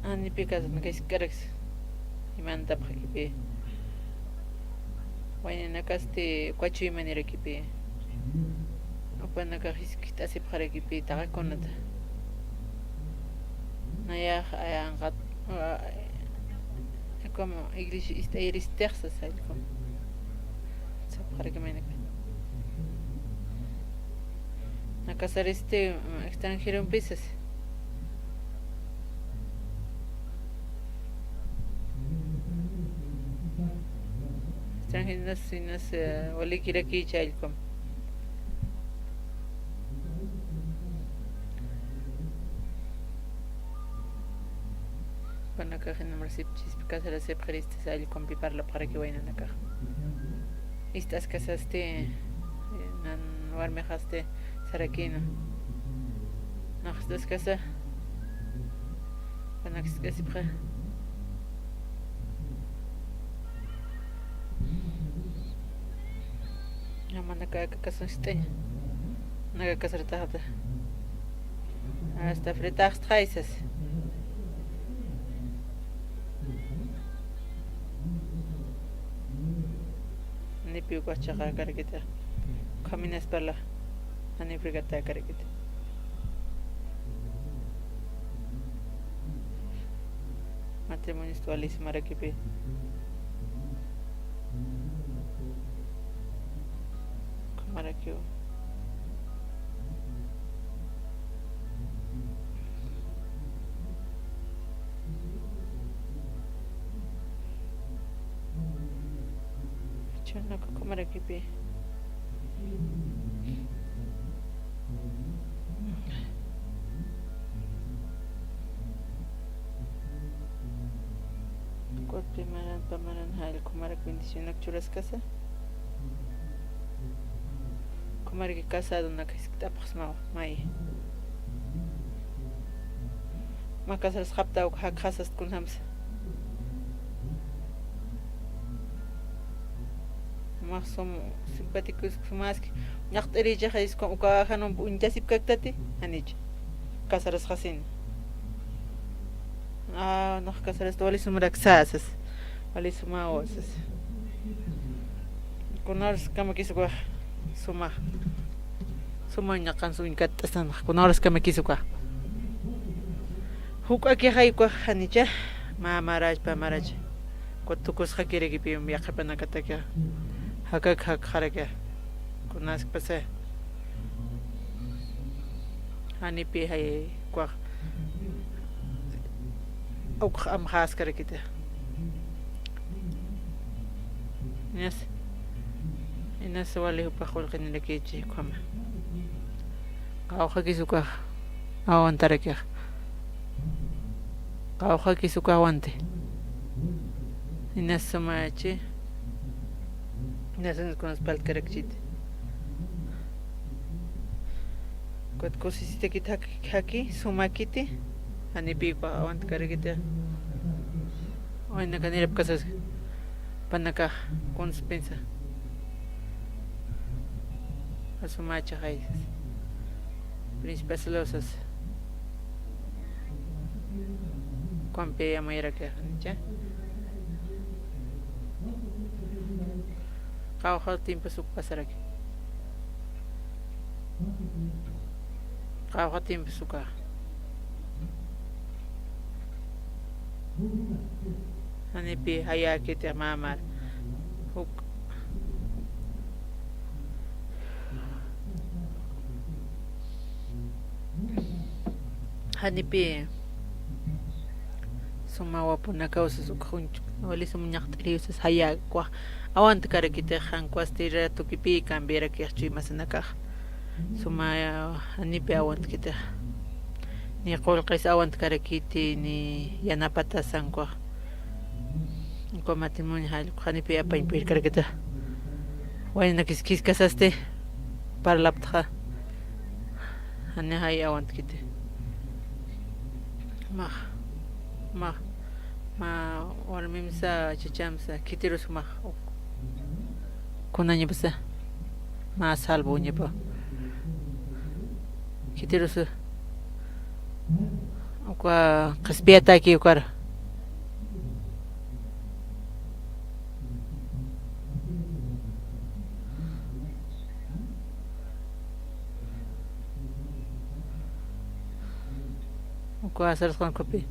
janipï kasanaka jiskt'araksa. Imantapxakipï. Waynanakasti uka chuymanirakipï. Jupanakax jiskt'asipxarakipï taqi kunata. Nayax, ay, anqat, a, como iglesia ist'ayiristix sasa, como sapxarakï maynaka. Nakasaristi, mm, extranjerompisa sasa. Extranjeros inas, eh, walikirakicha allkum. Jupanakax jina marasipchispi casarasipxiristisa allkumpi parlapxaraki waynanakax. Ist'askasasti, eh, nan warmixasti sarakïna. Nax ist'askasa, jupanak jiskt'asipxi. Jumanaka aka kasan jiskt'añ. Naka casarataxta. Hasta fritaxtxay sasa. Janipï ukax chaqakarakiti. Ukham inas parlax. Janipï fritatäkarakiti. Matrimonios wali sumarakipï. Ukhamarakiw. Chhurunaka ukhamarakipi. Kutpi maran, pamaran, jall, ukhamaraki bendicionak churaskasa. Ukhamaraki casadonak jiskt'apxsma may. Mä casarasxapta uk jakxasast kunjamsa. Mä sum, simpáticos sumaski. Ñaqt'irichaxa uka jan uñtasipkaktati, janich. Casarasxasin. Ah, nax casarasta wali sumaraksasas. Wali sumaw sas. Kunaras kamakis ukax suma. Suma ñaqans uñkatt'asanxa. Kunaras kamakis ukax. Juk'akixay ukax janicha. Mä marach, pä marach. Kutukusxakirakipi yaqhipanakataki. Jakak jakxaraki. Kunaskpasa. Janipi jay ukax. Ukx amxaskarakita. Inas, inas wali jupax qullqinirakichi ukhama. Qawqhakis ukax awantarakix. Qawqhakis ukax awanti. Inas sumachi. Nasanas kunas paltkarakchiti. Ukat kusisitakit jaki, jaki, sumakiti. Janipï uka awantkarakiti. Waynaka nirapkasas. Panakax kuns pensa. Asumachaxay. Principal celosas. Ukampi amuyarakix, ¿nicha? Qawqha tiempos uk pasaraki. Qawqha tiempos uka. Janipï jayäkiti mä mar. Uk. Janipï suma wapunakaw sas uk junch, wali sum ñaqt'iriw sas jayäkwa. Awantkarakitix, jan ukwasti ratukipï cambiarakix chuymasanakax. Suma, janipï awantkitix. Ni qullqis awantkarakiti, ni yanapatasankwa. Uka matrimonio jallqu janipï apañ purirkarakiti. Waynanakis khiskasasti parlaptxa. Janixay awantkiti. Max, max, mä warmimsa, chachamsa, khitirus max uk. Kunañapasa. Mä salvoñapa. Khitirus uka qhispiyataki ukara. Uka sarasqan ukapï.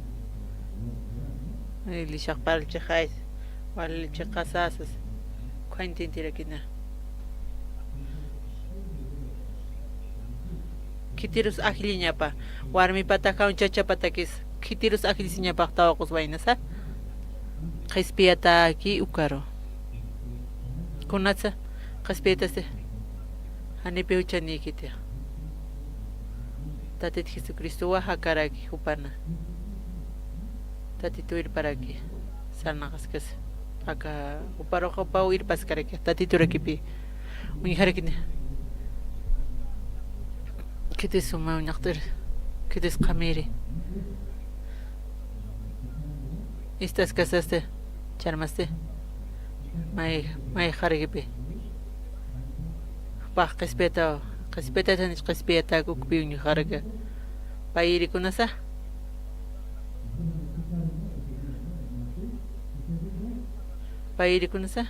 Ay, lishaq parlchixay. Wali chiqasasas. Ukhañ tintirakina. Khitirus ajlliñapa, warmipatakaw chachapatakis, khitirus ajllisiñapax tawaqus waynasa, qhispiyataki ukaru. Kunatsa qhispiyatasti, janipi juchanïkiti. Tatit Jesucristowa jakaraki jupana. Tatitu irparaki. Sarnaqaskas. Aka juparuxa jupaw irpaskaraki. Tatiturakipï. Uñjarakini. Khitis suma uñaqt'ir. Khitis qamiri. Istaskasasti. Charmasti. May, may jarikipi. Jupax qhispiyataw. Qhispiyatatan qhispiyatak ukpi uñjaraka. Payirikunasa. Payirikunasa.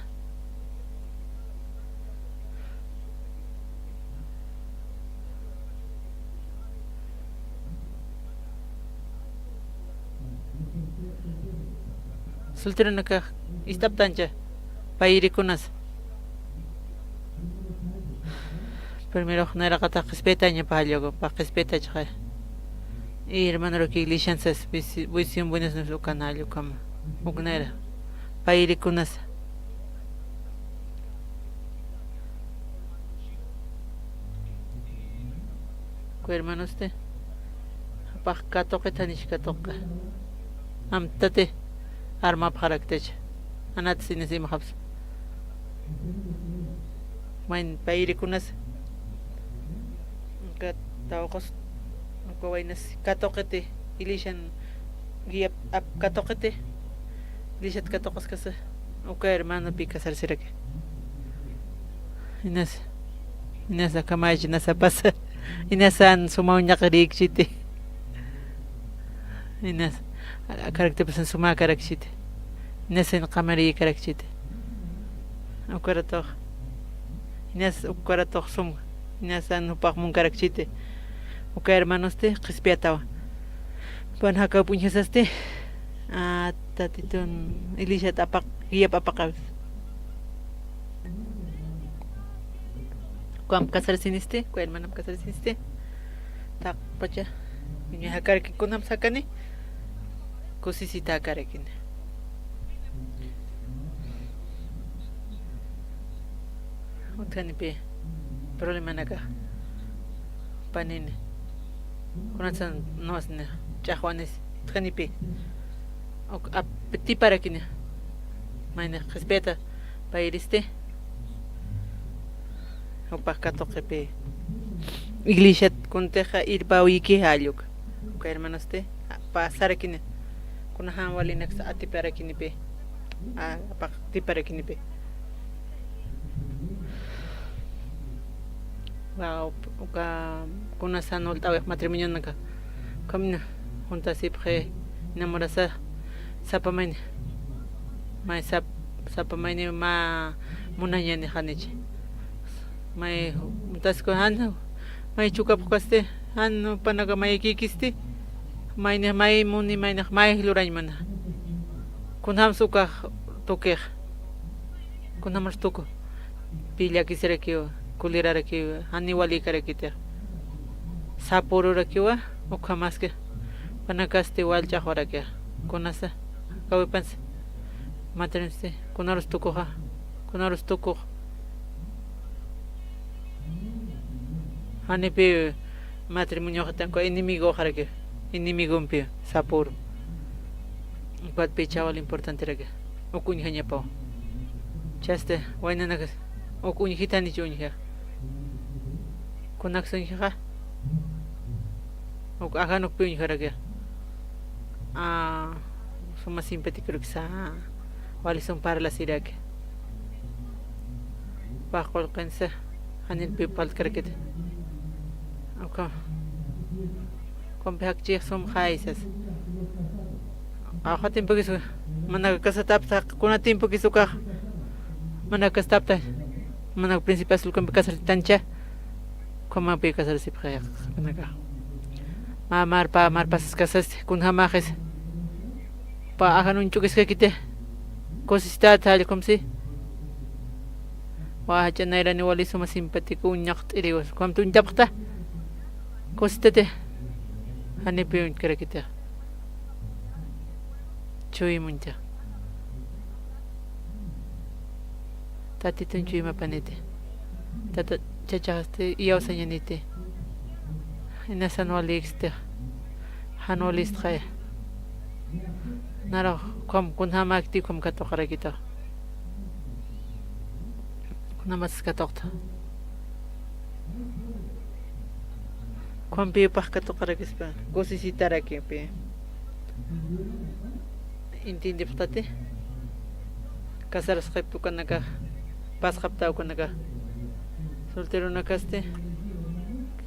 Solteronakax ist'aptancha, payirikunasa. Primerox nayraqatax qhispiyatañapa jallwaku, pä qhispiyatachaxa. Y hermanoraki iglesian sas, visi-, visión buenas nuevas ukan jallwakama. Uk nayra. Payirikunasa. Ku hermanosti. Jupax katuqit janichi katuqka. Amtati armapxaraktacha. Anatsi inas imxapsa. Mayn payirikunasa. Uka tawaqus, uka waynas katuqiti, iglesian guiap ap katuqiti, iglesiat katuqaskasa, uka hermanopi casarsirak. Inas, inas akhamaychi, inas apasa, inasan suma uñaqirïkchiti. Inas, a-, akaraktipasan sumakarakchiti. Inasan qamarïkarakchiti. Ukaratux. Inas ukaratux sum. Inasan jupax munkarakchiti. Uka hermanosti, qhispiyatawa. Pan jakaw p'uñjasasti. A, tatitun, iglesiat apaq, guiap apaqawis. Ukham casarasinisti, uka hermanam casarasinisti. Taqpacha. Uñjakaraki kunam sakani. Kusisitakarakini. Utjanipi problemanaka panini. Kunatsan nuwasni ch'axwanis. Utjanipi. Uk ap-, tiparakini. Mayni qhispiyata payiristi. Jupax katuqipï. Iglesiat kuntixa irpäwikï jall uka. Uka hermanosti, pasarakini. Kunjam walinaksa atiparakinipi. A, apax atiparakinipi. Wow, uka kunasa jan walt'äwix matrimonionaka. Ukham junt'asipxi, enamorasa, sapa mayni. May sap-, sapa mayni mä munañäni janicha. May, tasku jan, may chukapxkasti, jan jupanaka mayakïkisti, maynix may muni, maynix may lurañ mana. Kunjamsa ukax tukix, kunjamsa tuku, pï llakisirakiwa, kulirarakiwa, janiw walïkarakitix. Sapürurakiwa, ukhamaski, jupanakasti wal ch'axwarakix, kunasa, kawipansa, matrinsti, kunarus tukuxa, kunarus tukux. Janipï matrimonioxatanku enemigoxaraki, enemigompi sapüru. Ukatpï chawal importanteraki, uk uñjañapaw. Chasta, waynanakas, uk uñjitanichi uñja. Kunaks uñjaxa, uk ajan ukpi uñjaraki. A, suma simpaticorakisa, wali sum parlasiraki. Pä qullqinsa, janirpï parltkarakiti. Ukham, ukham jakchix sum jaysas. Qawqha tiempokis, mana casatapta, kuna tiempokis ukax, mana casatapta, mana principal ukampi casartanicha. Ukhamapï casarasipxi, kunaka. Mä marpa, marpasas casasti, kunjamaxis. Pä ajan uñch'ukiskakiti. Kusistat jall ukham si. Wä jach'a nayrani wali suma simpatico uñaqt'iriwas. Ukhamti uñtapxta. Kusistati. Janipï uñtkarakiti. Chuyma uñtxa. Tatitun chuymapaniti. Tata chachaxasti iyawsañaniti. Inas jan walïksti. Jan walïstxaya. Narux ukham kunjämäkti ukham katuqarakitwa. Kunjamas katuqta. Ukhampi jupax katuqarakispa, kusisitarakipi. Entiendipxtati. Casarasxipta ukanakax, pasxapta ukanakax. Solteronakasti,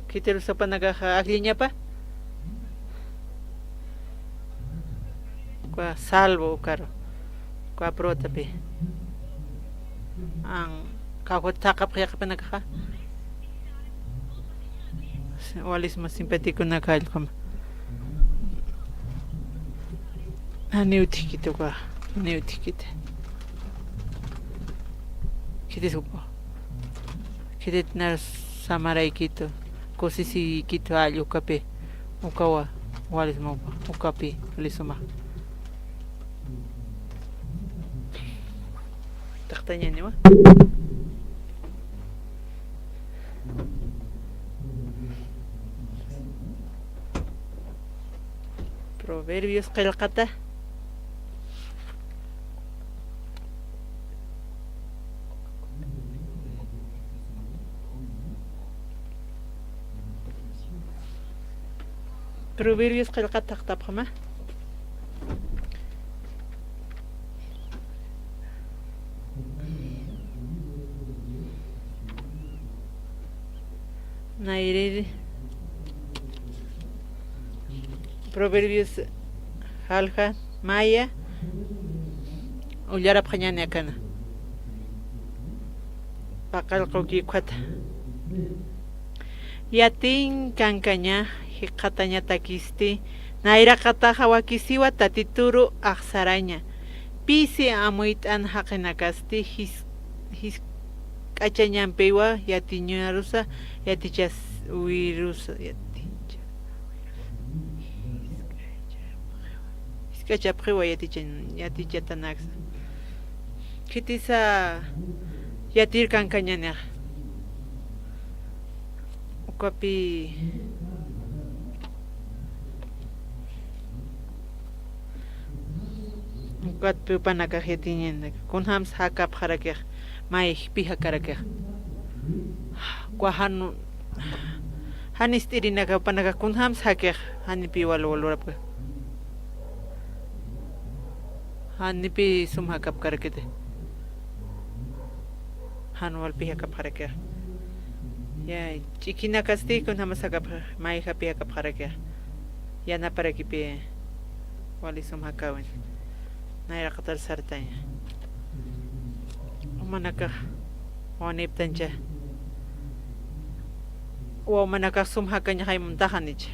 khitirusapanakax ajllañapa. Uka salvo ukaru. Uka pruebatapi. An, kawkhat thaqhapxi yaqhipanakaxa. Wali suma simpaticonak jallq'uma. Janiw utjkiti uka, janiw utjkiti. Khitis uka. Khitit nar samaraykitu, kusisiykitu jall ukapi, ukawa, wali suma uka, ukapi, wali suma. Taqtañäniwa. Proverbios qillqata. Proverbios qillqata thaqtapxama. Nayrïri Proverbios jalja maya ullarapxañäni akana. Paqallqu ukhata. Yatiñ kankaña jikxatañatakisti, nayraqataxa wakisiwa Tatituru axsaraña. Pisi amuyt'an jaqinakasti jis-, jisk'achañampiwa yatiñarusa, yatichawirusa, yaticha-, jisk'achapxiwa yatichan-, yatichatanaksa. Khitisa yatir kankañänixa. Ukapi, ukatpi jupanakax yatiñäni, kunjamsa jakapxarakix, mayjpi jakarakix. Uka jan, jan ist'irinaka jupanakax kunjams jakix, janipi wal wal lurapka. Janipi sum jakapkarakiti. Jan walpi jakapxarakix. Ya, ch'ikhinakasti kunjamas jakapxa, mayjapi jakapxarakix. Yanaparakipi wali sum jakäwin. Nayraqatar sartaña. Jumanakax waniptancha. Wawmanakax sum jakañaxay muntaxanicha.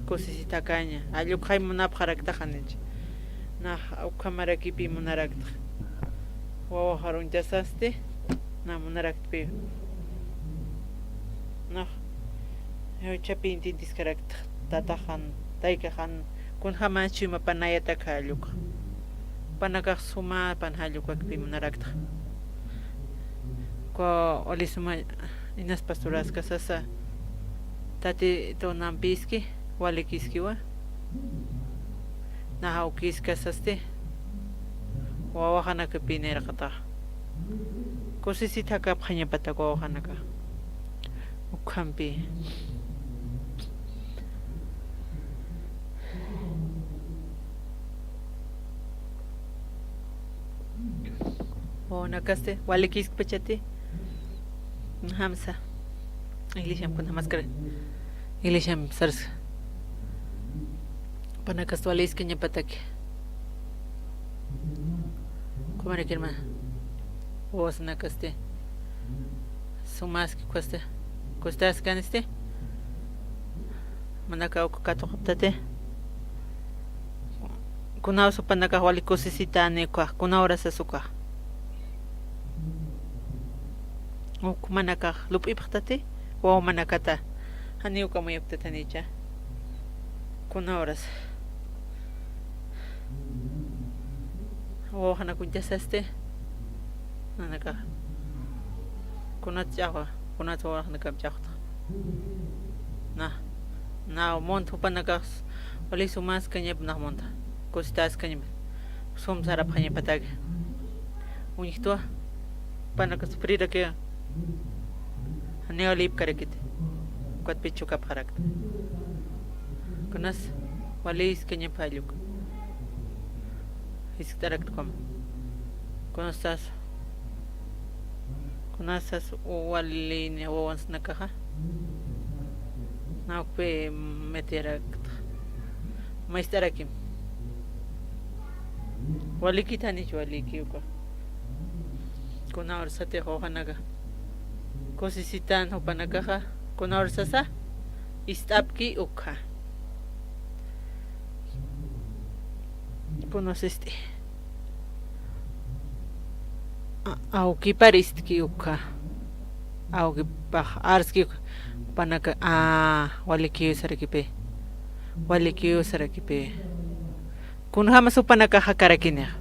Kusisitakaña. Allukxay munapxaraktaxanicha. Nax ukhamarakipi munaraktax. Wawaxar uñtasasti. Na munaraktpi. Nax. Juchapi intintiskaraktax. Tataxan, taykaxan. Kunjama chuymapan nayatak jallukxa. Jupanakax suma pan jallukakpi munaraktax. Uka wali suma inas pasturaskasasa. Tati tunampiski, walikiskiwa. Nax awkiskasasti. Wawaxanakapi nayraqatax. Kusisit jakapxañapatak wawaxanaka. Ukhampi. Wawanakasti, walikiskpachati. Jamsa. Iglesiam kunjamaskar. Iglesiam sarsa. Jupanakasti waliskañapataki. Qhumarakirma. Wawasanakasti. Sumaski ukhasti. Kustaskanisti. Manaka uk katuqaptati. Kunaw jupanakax wali kusisitani ukax, kuna horasas ukax. Uk manakax lup'ipxtati, wawmanakata. Janiw uka muyapktatanicha. Kuna horas. Wawaxanak uñtasasti. Nanakax. Kunat ch'axwa, kunat wawaxanakam ch'axwta. Na, na, munt jupanakax, wali sumaskañap nax munta. Kustaskañap. Sum sarapxañapataki. Uñjtwa. Jupanakax sufrirakiwa. Janiw lipkarakiti. Ukat pichukapxarakta. Kunas waliskañap jalluk. Jiskt'arakta ukham. Kunasas, kunasas walini wawansnakaxa. Nax ukpi metirakta. Mayst'arakim. Walikithanich waliki uka. Kuna horsatix wawaxanaka. Kusisitan jupanakaxa. Kuna horsasa. Ist'apki ukxa. Kunasisti. A-, awkipar istki ukxa. Awkipax arski ukxa. Jupanaka, a, walikiw sarakipi. Walikiw sarakipi. Kunjamas jupanakax jakarakinixa.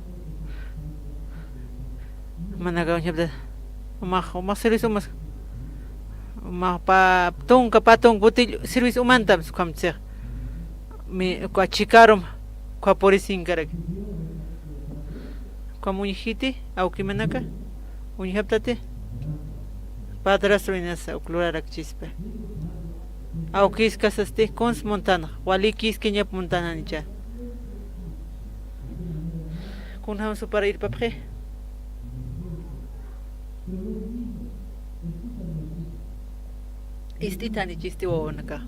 Manaka uñjapta. Umax, umax servicio umas. Umax pa tunka, pa tunka, butillo, servicio umantam, sukhamtsix. Mi, uka chikarum, uka purisinkarak. Ukham uñjiti, awkimanaka, uñjaptati. Padrastro inasa, uk lurarakchispa. Awkiskasasti, kuns muntanxa, walikiskañap muntananicha. Kunjam supar irpapxi. Ist'itanichisti wawanaka.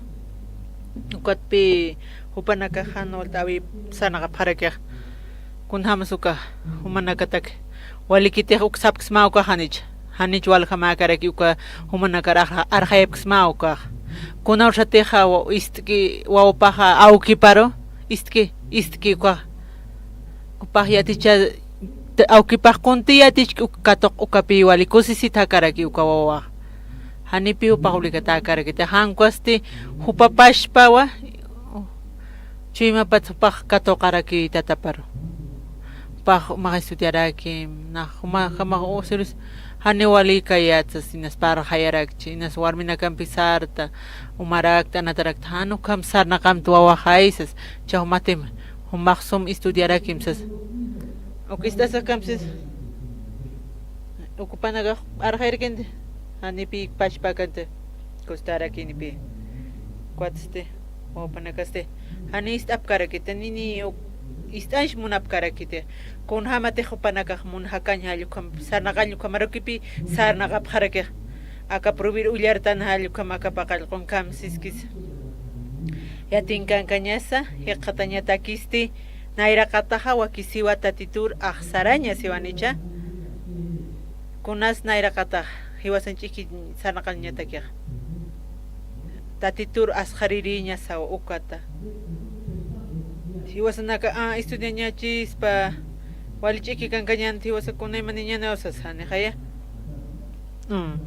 Ukatpi jupanakax jan walt'äwi sarnaqapxarakix. Kunjamsa uka jumanakatak. Walikitix uk sapksmaw ukax janich. Janich waljamäkaraki uka jumanakar arxa-, arxayapksmaw ukax. Kuna horsatixa wa-, ist'ki wawapaxa awkiparu. Ist'ki, ist'ki ukax. Jupax yaticha, te-, awkipax kunti yatichki uk katuq ukapi wali kusisitjakaraki uka wawax. Janipi jupax ulikatakaraki. Te jan ukhasti jupapachpawa, chuymapat jupax katuqaraki tataparu. Jupax umax estudiaraki, nax juma, jamax u servicio, jani wali kayät sas, inas parxayarakchi, inas warminakampi sarta, umarakta, anatarakta, jan ukham sarnaqamta wawaxay sas, cha jumatim, jumax sum estudiarakim sas. Uk ist'asakamp sas. Uk jupanakax arxayarkinti. Janipi pachpakanti, kustarakinipi. Ukat este, wawapanakasti, jani ist'apkarakiti, nini uk-, ist'anch munapkarakiti. Kunjamatix jupanakax munjakañ jall ukham, sarnaqañ ukhamarukipi, sarnaqapxarakix. Aka pruebir ullartan jall ukham, aka paqallqun kamsiskis. Yatinkankañasa, jikxatañatakisti, nayraqataxa wakisiwa Tatitur axsaraña siwanicha. Kunas nayraqatax, jiwasan ch'iki sarnaqañatakixa. Tatitur asxaririñasaw ukata. Jiwasanaka, a, estudiañachispa, wali ch'iki kankañan jiwasa kunaymaniñanawsas, janixaya. Mm.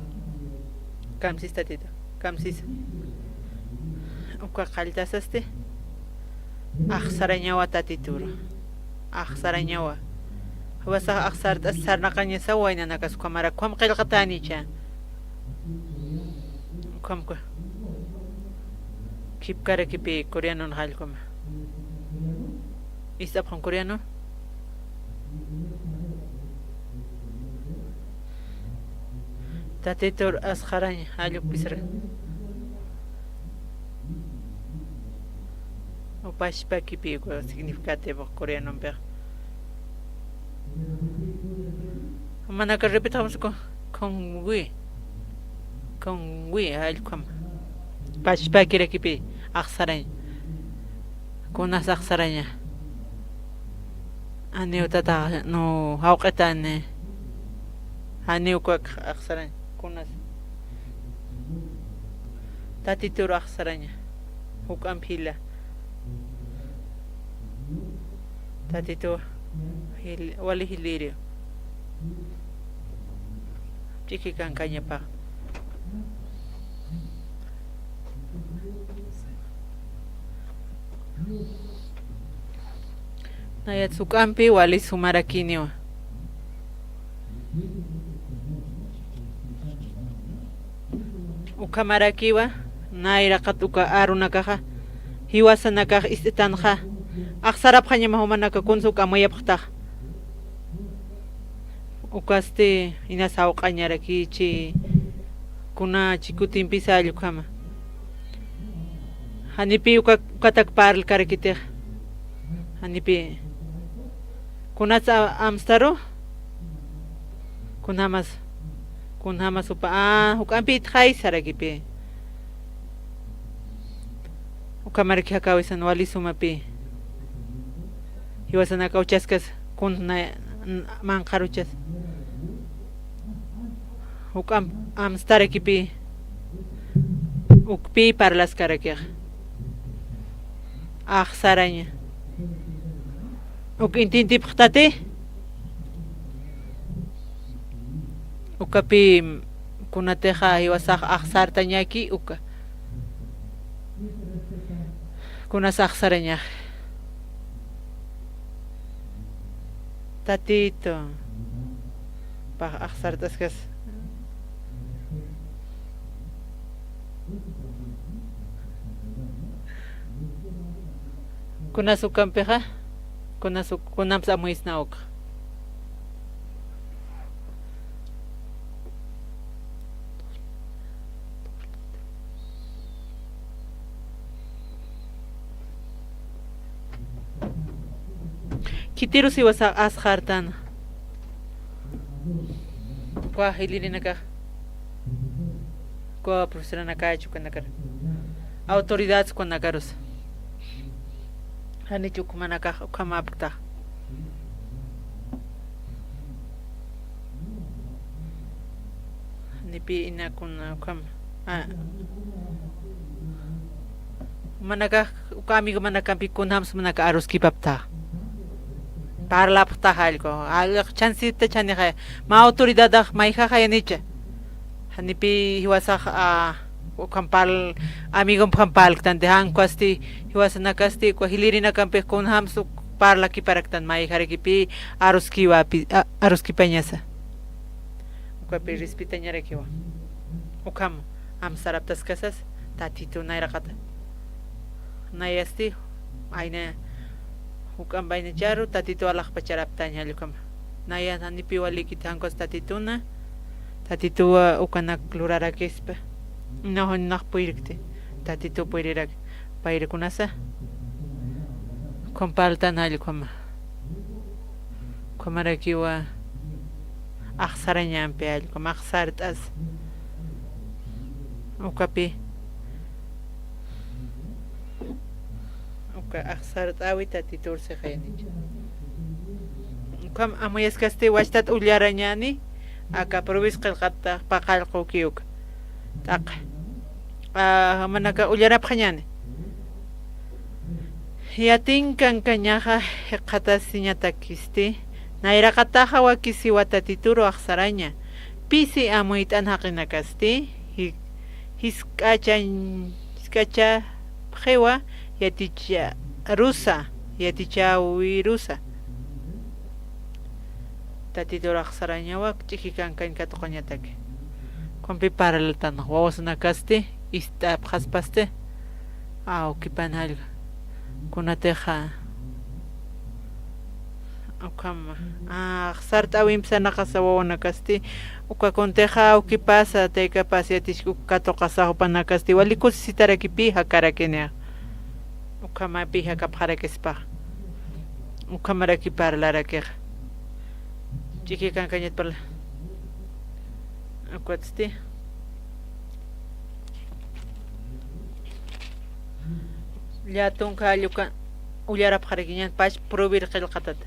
Kamsis Tatitu, kamsis. Uka qalltasasti. Axsarañawa Tatituru. Axsarañawa. Jiwasax axsart'as sarnaqañasaw waynanakas ukhamarak ukham qillqatänicha. Ukham ku-, khipkarakipi coreanun jall ukhama. Ist'apxam coreano. Tatitur asxarañ jall ukpisra. Pachpakipi uka significativo coreanompixa. Manaka repetxamusku, khunwi. Khunwi jall ukham. Pachpakirakipi axsarañ. Kunas axsaraña. Janiw tata, no, jawq'itani. Janiw uka axsarañ. Kunas. Tatitur axsaraña. Juk'amp jila. Tatitu jil-, wali jilïriw. Ch'iki kankañapax. Nayat juk'ampi wali sumarakiniwa. Ukhamarakiwa, nayraqat uka arunakaxa, jiwasanakax ist'itanxa, axsarapxañama jumanaka kunsa uk amuyapxtax. Ukasti inas jawq'añarakichi, kuna chikutimpisa jall ukhama. Janipi uka, ukatak parlkarakitix. Janipi. Kunats a-, amstaru? Kunjamas, kunjamas jupa, a, juk'ampi itxay sarakipi. Ukhamaraki jakawisan wali sumapi. Jiwasanaka uchaskas, kun na-, n-, manqharuchas. Juk'amp amstarakipi. Ukpi parlaskarakix. Axsaraña. Uk intintipxtati. Ukapi kunatixa jiwasax axsartañaki uka. Kunas axsarañax. Tatitu. Pax axsart'askas. Kunas ukampixa, kunas uk-, kunamps amuyisna uk. Khitirus jiwasax axsartan. Uka jilïrinakax. Uka profesoranakach ukanakar. Autoridades ukanakarus. Janich ukhamanakax ukhamäpkta. Janipi inakuna ukham. A, jumanakax, uka amigomanakampi kunjams jumanaka aruskipapta. Parlapxta jallku. Jallku chansita chanixa. Mä autoridadax mayjaxa yanicha. Janipi jiwasax, a, ukham parl-, amigomp ukham parlktanti, jan ukwasti, jiwasanakasti, ukwa jilïrinakampix kunjams uk parlakiparaktan, mayjarakipi aruskiwapi, a, aruskipañasa. Ukapi respetañarakiwa. Ukham amsaraptaskasas, Tatitu nayraqata. Nayasti, ayna, juk'amp aynacharu, Tatitu alaxpacharaptañ jall ukhama. Naya, janipi walikiti, jan ukas Tatituna. Tatituwa ukanak lurarakispa. Naxuñnax puyrkti. Tatitu puyriraki. Payri kunasa. Ukham parltan jall ukhama. Ukhamarakiwa axsarañampi jall ukhama axsart'as. Ukapi. Uka axsart'äwi Tatitur sixayanicha. Ukham amuyaskasti wachtat ullarañäni, aka Proverbios qillqata paqallquki uka. T'aqa. A, jumanaka ullarapxañäni. Yatin kankañaxa jikxatasiñatakisti, nayraqataxa wakisiwa Tatituru axsaraña. Pisi amuyt'an jaqinakasti, ji-, jisk'achañ-, jisk'achapxiwa yaticharusa, yatichäwirusa. Tatitur axsarañawa ch'iki kankañ katuqañataki. Ukhampi parltan wawasanakasti, ist'apxaspasti. Awkipan jallqa. Kunatixa. Ukhama. A, axsart'äwimpi sarnaqasa wawanakasti. Uka kuntixa awkipasa, taykapas yatichk uk katuqasa jupanakasti. Wali kusisitarakipï jakarakinixa. Ukhamapi jakapxarakispaxa. Ukhamaraki parlarakixa. Ch'iki kankañat parla. Ukatsti. Llätunka jall uka ullarapxarakiñan pach Proverbios qillqatata.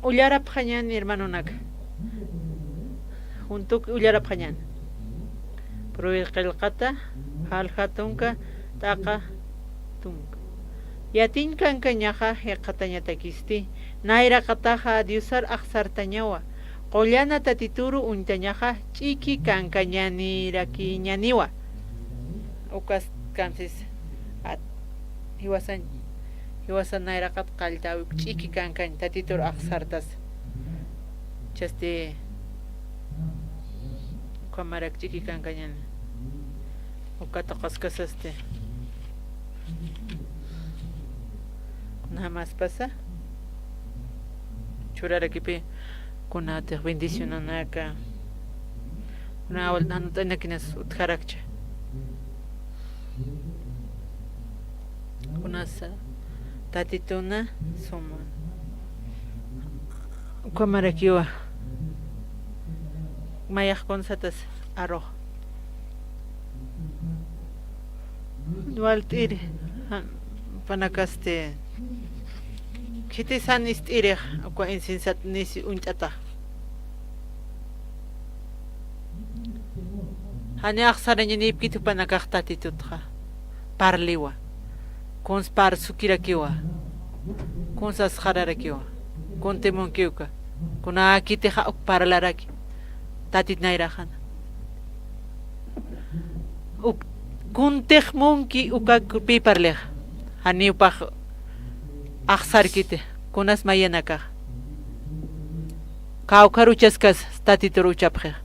Ullarapxañäni, hermanonaka. Juntuk ullarapxañäni. Proverbios qillqata, jalja tunka, t'aqa tunka. Yatin kankañaxa jikxatañatakisti, nayraqataxa Diosar axsartañawa, qullana Tatituru uñtañaxa ch'iki kankañanirakiñaniwa. Ukas kamsis, at, jiwasañ, jiwasan nayraqat qalltäwi ch'iki kankañ Tatitur axsartas. Chasti, ukhamarak ch'iki kankañan. Uka tuqaskasasti. Kunjamaspasa. Churarakipï kunatix bendicionanaka. Kuna awal nanut'anakinas utjarakcha. Kunasa Tatituna suma. Ukhamarakiwa. Mayax kunsatas arux. Walt'iri, jan, panakasti, khitis jan ist'irix, uka insensat nisi uñt'atax. Jani axsarañanipkit jupanakax Tatitutxa. Parliwa. Kuns parsukirakiwa. Kuns asxararakiwa. Kuntimunki uka. Kunakitixa uk parlaraki. Tatit nayraxana. Uk, kuntix munki uka pi parlix. Janiw pax axsarkiti. Kunas mayanakax. Kawkhar uchaskas Tatitur uchapxix.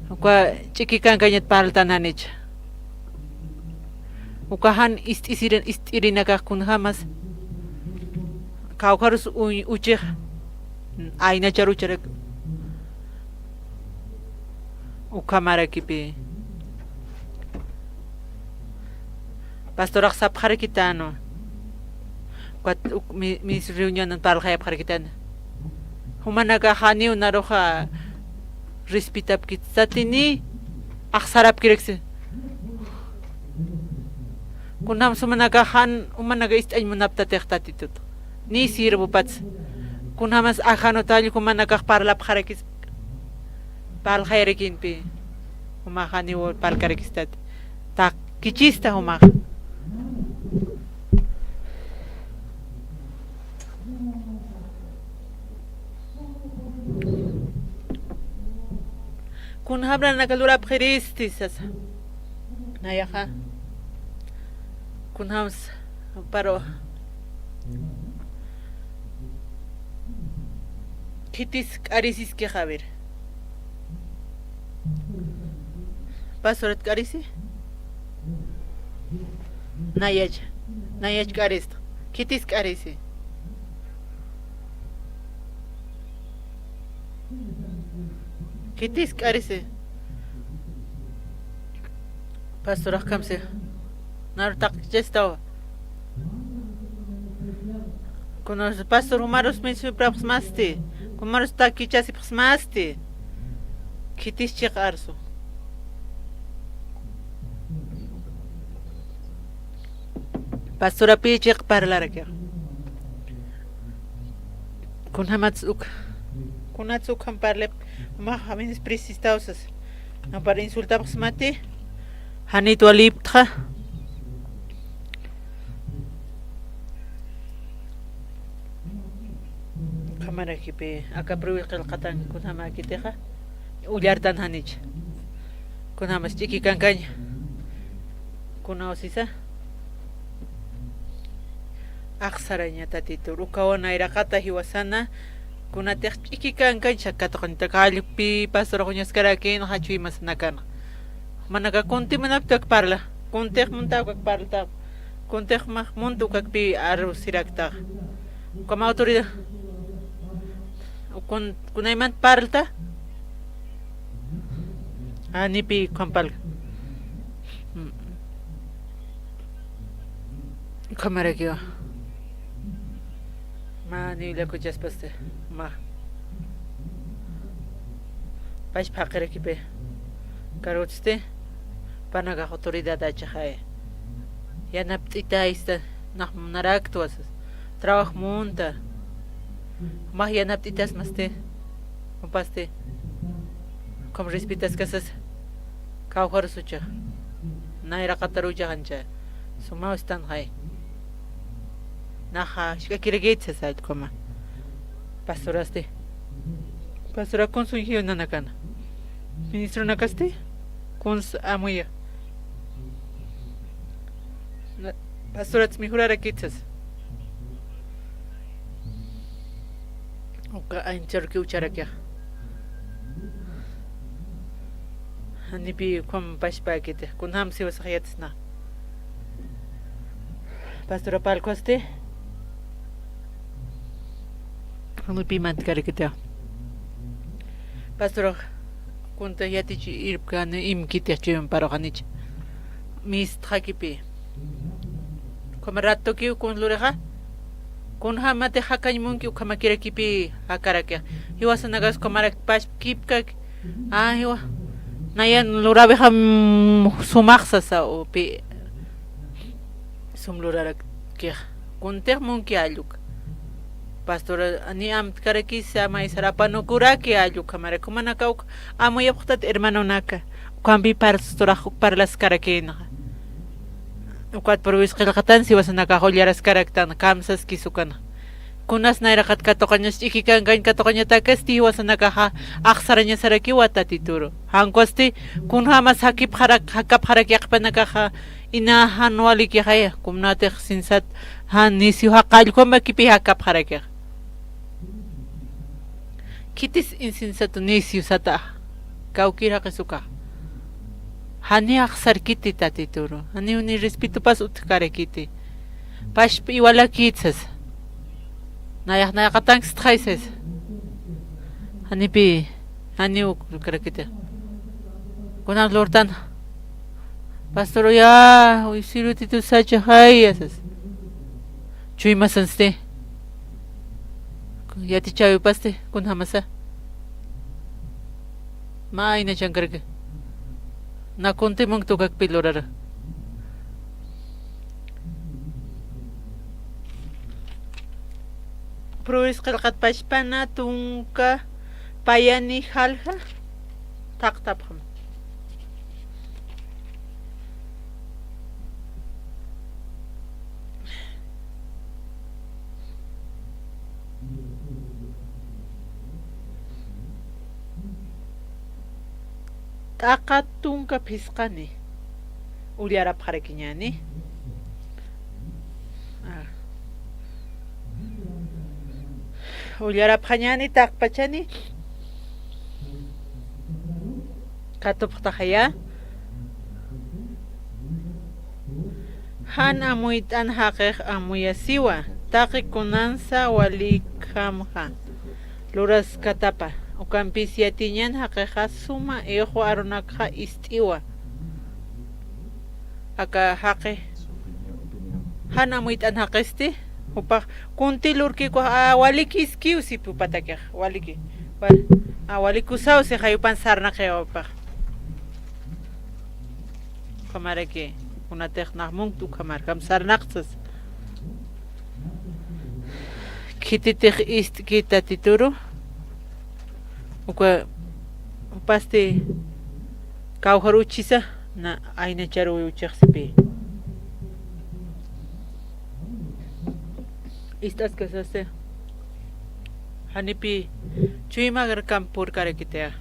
Uka ch'iki kankañat parltan janich. Uka jan ist'isirin, ist'irinakax kunjamas. Kawkharus uñ-, uchix. Aynachar ucharak. Ukhamarakipi. Pastorax sapxarakitänwa. Ukat uk mi-, mis reunionan parlxayapxarakitän. Jumanakax janiw naruxa respetapkit. Satini axsarapkiraksi. Kunjams jumanakax jan, jumanakax ist'añ munaptatix Tatitut. Ni sirvupats. Kunjamas ajanut jall jumanakax parlapxarakis. Parlxayarakïnpï. Jumax janiw parlkarakistati. Takichista jumax. Kunjamranaka lurapxiristi sasa. Nayaxa. Kunjams paru. Khitis k'arisiskixa, a ver. Pastorat k'arisi. Nayach, nayach k'arista. Khitis k'arisi. Khitis k'arisi. Pastorax kamsi. Naru taqkichastawa. Kunas pastor jumarus mencionipxsmasti. Jumarus taqkichasipxsmasti. Khitis chiq arsu. Pastorapï chiq parlarakixa. Kunjamats uk. Kunats ukham parlip. Mä jaminis prisistaw sas. Ampar insultapxsmati. Janit waliptxa. Ukhamaraki pï aka pruwi qillqatan kunjamäkitixa. Ullartan janich. Kunjamas ch'iki kankaña. Kunaw sisa. Axsaraña Tatitur. Ukawa nayraqata jiwasana. Kunatix ch'iki kankaña katuqañataki jallpï pastorux uñaskarakïnxa chuymasanakana. Jumanaka kunti munaptaki parla. Kuntix munta ukak parlta. Kuntix mä munta ukakpï arusiraktaxa. Ukham autoridad. Kun, kunaymant parlta. Janipï ukham parlta. Ukhamarakiwa. Mä niwllakuchaspasti. Mä. Pachpa jaqirakipï. Karutsti. Jupanakax autoridad achaxay. Yanapt'itaysta. Nax munaraktwa sas. Trabajo munta. Mä yanapt'itasmasti. Jupasti. Ukham respetaskasas. Kawkharus uchax. Nayraqatar uchaxancha. Sumaw estanxay. Naxa, jisk'akirakït sasa allquma. Pastorasti. Pastora kunsuñjiw nanakana. Ministronakasti. Kuns amuya. Na, pastorats mejorarakït sasa. Uka anchurki ucharakixa. Janipï ukham pachpäkiti. Kunjam siwasax yatsna. Pastora parlkasti. Janipï mantkarakitixa. Pastorax kunta yatich irpkani imkitix chuymaparuxanich. Mistxakipï. Ukham ratokiw kun lurixa. Kunjämatix jakañ munki ukhamakirakipï jakarakixa. Jiwasanakas ukhamarak pachpkipkaki. A, jiwa. Nayan luräwixam sumax sasa, o pï sum lurarakixa. Kuntix munki alluk. Pastora, ni amtkarakisa, maysar apanukuraki alluk, ukhamaraki jumanakaw amuyapxtat hermanonaka. Ukhampï pastorax uk parlaskarakïnxa. Ukat pruwis qillqatan siwasanakax ullaraskaraktan, kamsaskis ukanxa. Kunas nayraqat katuqañas ch'iki kankañ katuqañatakasti jiwasanakaxa axsarañasarakiwa Tatituru. Jan ukhasti kunjämas jakipxarak, jakapxarak yaqhipanakaxa inä jan walikixaya, kunatix sinsat jan necio jaqallkumakipï jakapxarakixa. Khitis insensato necio sata. Kawkir jaqis ukax. Janiw axsarkiti Tatituru. Janiw ni respetopas utjkarakiti. Pachpa iwalakït sasa. Nayax nayraqatanksitxay sasa. Janipï, janiw ukrakiti. Kunan lurtan. Pastor, ya, uy, sirutitu sachaxaya sasa. Chuymasansti. Yatichäwipasti, kunjamasa. Mä aynachankaraki. Na kunti munkta ukakpï lurara. Pruwis qillqat pachpana tunka payani jalja. Taqtapxam. T'aqa tunka phisqani. Ullarapxarakiñäni. Ah. Ullarapxañäni taqpachani. Katupxtaxaya. Jan amuyt'an jaqix amuyasiwa, taqi kunansa walikjamxa luraskatapa, ukampis yatiñan jaqixa suma ixwa arunakxa ist'iwa. Aka jaqi jan amuyt'an jaqisti, jupax kunti lurkikwa, a, walikiskiw sipupatakixa, waliki, wal-, a, walikusaw si jayupan sarnaqiwa jupax. Ukhamaraki, kunatix nax munkt ukhamar, jam sarnaqtsas. Khititix ist'ki Tatituru, uka, jupasti kawjaruchisa, na aynacharuwi uchixsipi. Ist'askasasti. Janipi chuymagarkam purkarakitixa.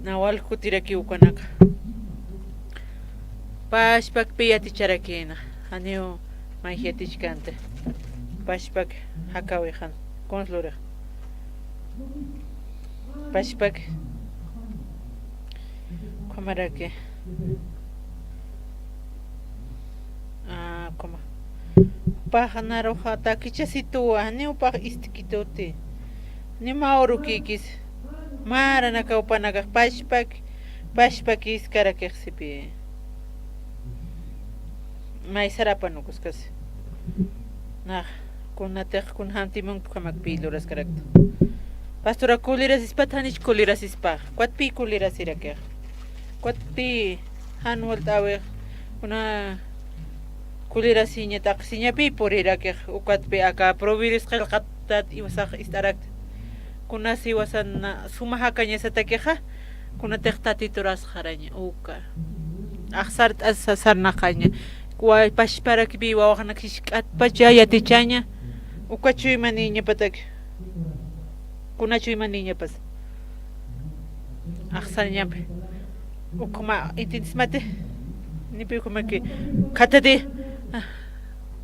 Nawal kutirakiw ukanaka. Pachpakpi yaticharakïna. Janiw mayj yatichkänti. Pachpak jakawixan. Kunsa lurix. Pachpak. Ukhamaraki. A, ukhama. Jupax naruxa takichasituwa, janiw jupax ist'kituti. Ni mä urukïkis. Maranakaw jupanakax pachpak, pachpakiskarakix sipi. Maysarapan ukaskasi. Nax, kunatix kunjamti munkt ukhamakpi luraskarakta. Pastora, kulirasispat janich kulirasispax. Ukatpï kulirasirakix. Ukatpï jan walt'äwix. Kuna kulirasiña t'aqhisiñapï purirakix. Ukatpï aka Proverbios qillqatat iwasax ist'arakta. Kunas iwasan suma jakañasatakixa. Kunatix Tatitur asxaraña, uka. Axsart'asa sarnaqaña. Wa-, pachparakipï wawaxanak jisk'atpacha yatichaña. Uka chuymanïñapatak. Kuna chuymanïñapas. Axsarñampi. Ukhama, intintismati. Nipi ukhamaki. Khatati. Ah,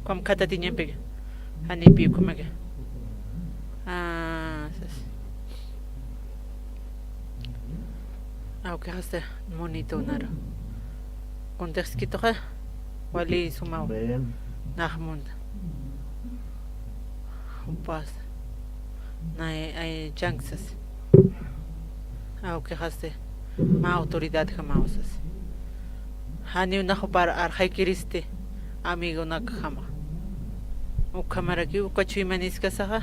ukham khatatiñampi. Janipi ukhamaki. Ah, sas. Awkixasti munitunaru. Kuntixskituxa, wali sumaw. Ven. Nax munta. Jupas. Nay, ay, chanksas. Awkixasti, mä autoridadjamaw sas. Janiw nax jupar arxaykiristi, amigonakjama. Ukhamaraki, uka chuymaniskasaxa.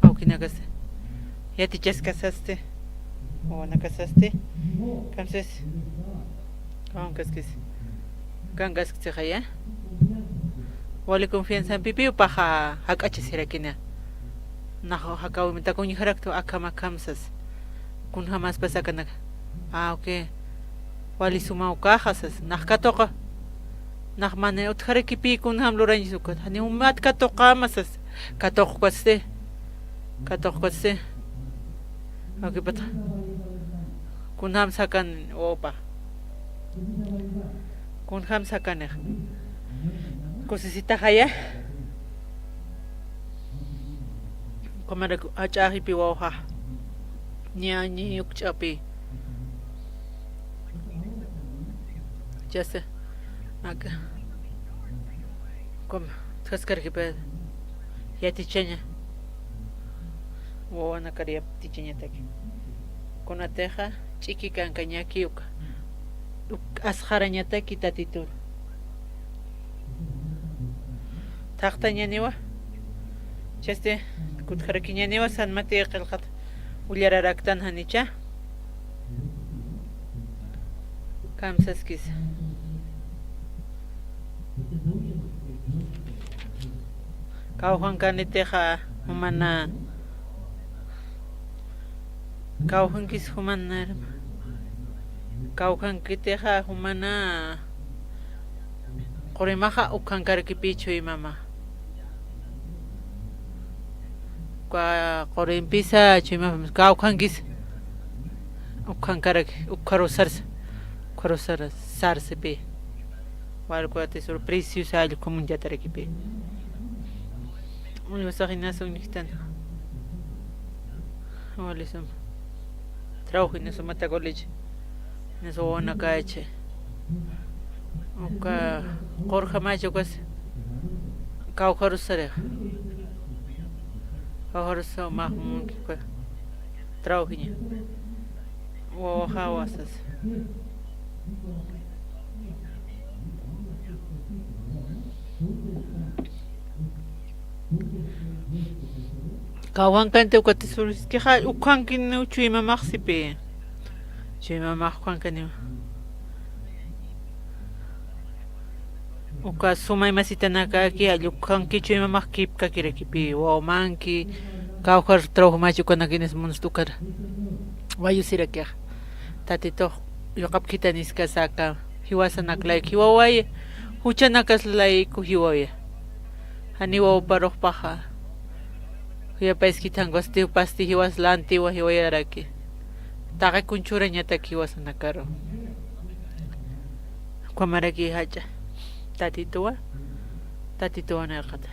Awkinakasti. Yatichaskasasti. Wawanakasasti. Entonces, kawankaskis. Kankaskchixaya. Wali confianzampipiw paxa jak'achasirakina. Nax jakawimatakuñjaraktu akham akham sas. Kunjamaspas akanak. Ah, ok. Wali sumaw ukaxa sas. Nax katuqa. Nax mana utjarakipï kunjam lurañas ukat. Janiw umat katuqama sas. Katuqkasti. Katuqkasti. Awkipata. Kunjam sakan, opa. Kunjam sakanix. Kusisitaxaya. Ukhamaraki ach'axipi wawxa. Ñañi ukch'api. Chasa. Aka. Ukham, utjaskarakipï. Yatichaña. Wawanakar yatichañataki. Kunatixa ch'iki kankañaki uka. Uk asxarañataki Tatitun. Thaqtañaniwa. Chasti, kutjarakiñaniwa, sanmati qillqat ullararaktan janicha. Kamsaskis. Kawkhankanitixa jumana. Kawkhankis jumana. Kawkhankitixa jumana. Qurimaxa ukhankarakipï chuymama. Uka qurimpisa chuymama kawkhankis. Ukhankaraki, ukharusarsa. Ukharusarsa, sarsipï. Walkuwati sur preciosa allqu munllatarakipï. Uñusax inasa uñjtan. Walisum. Trabajo inasumata college. Inasa wawanakachi. Uka qurjamacha ukas kawkharusarix. Kawkharusa umax munki uka trabajiña. Wawaxawa sasa. Kawkhankanti uka tisuriskixa, ukhankiniw chuymamax sipi. Chuymamax ukhankaniw. Uka suma imasitanakaki, allukhanki chuymamax kipkakirakipi, wawmanki, kawkhar trabajumach ukanakinis munst ukar. Wayusirakix. Tatitux yuqapkhitaniskasa aka jiwasanak layku jiwawaya, juchanakas layku jiwawaya. Janiw wawparuxpaxa. Juyapayskit jankusti jupasti jiwas lantiwa jiwayaraki. Taqi kunchhurañatak jiwasanakaru. Ukhamaraki jach'a. Tatituwa. Tatituwa nirqata.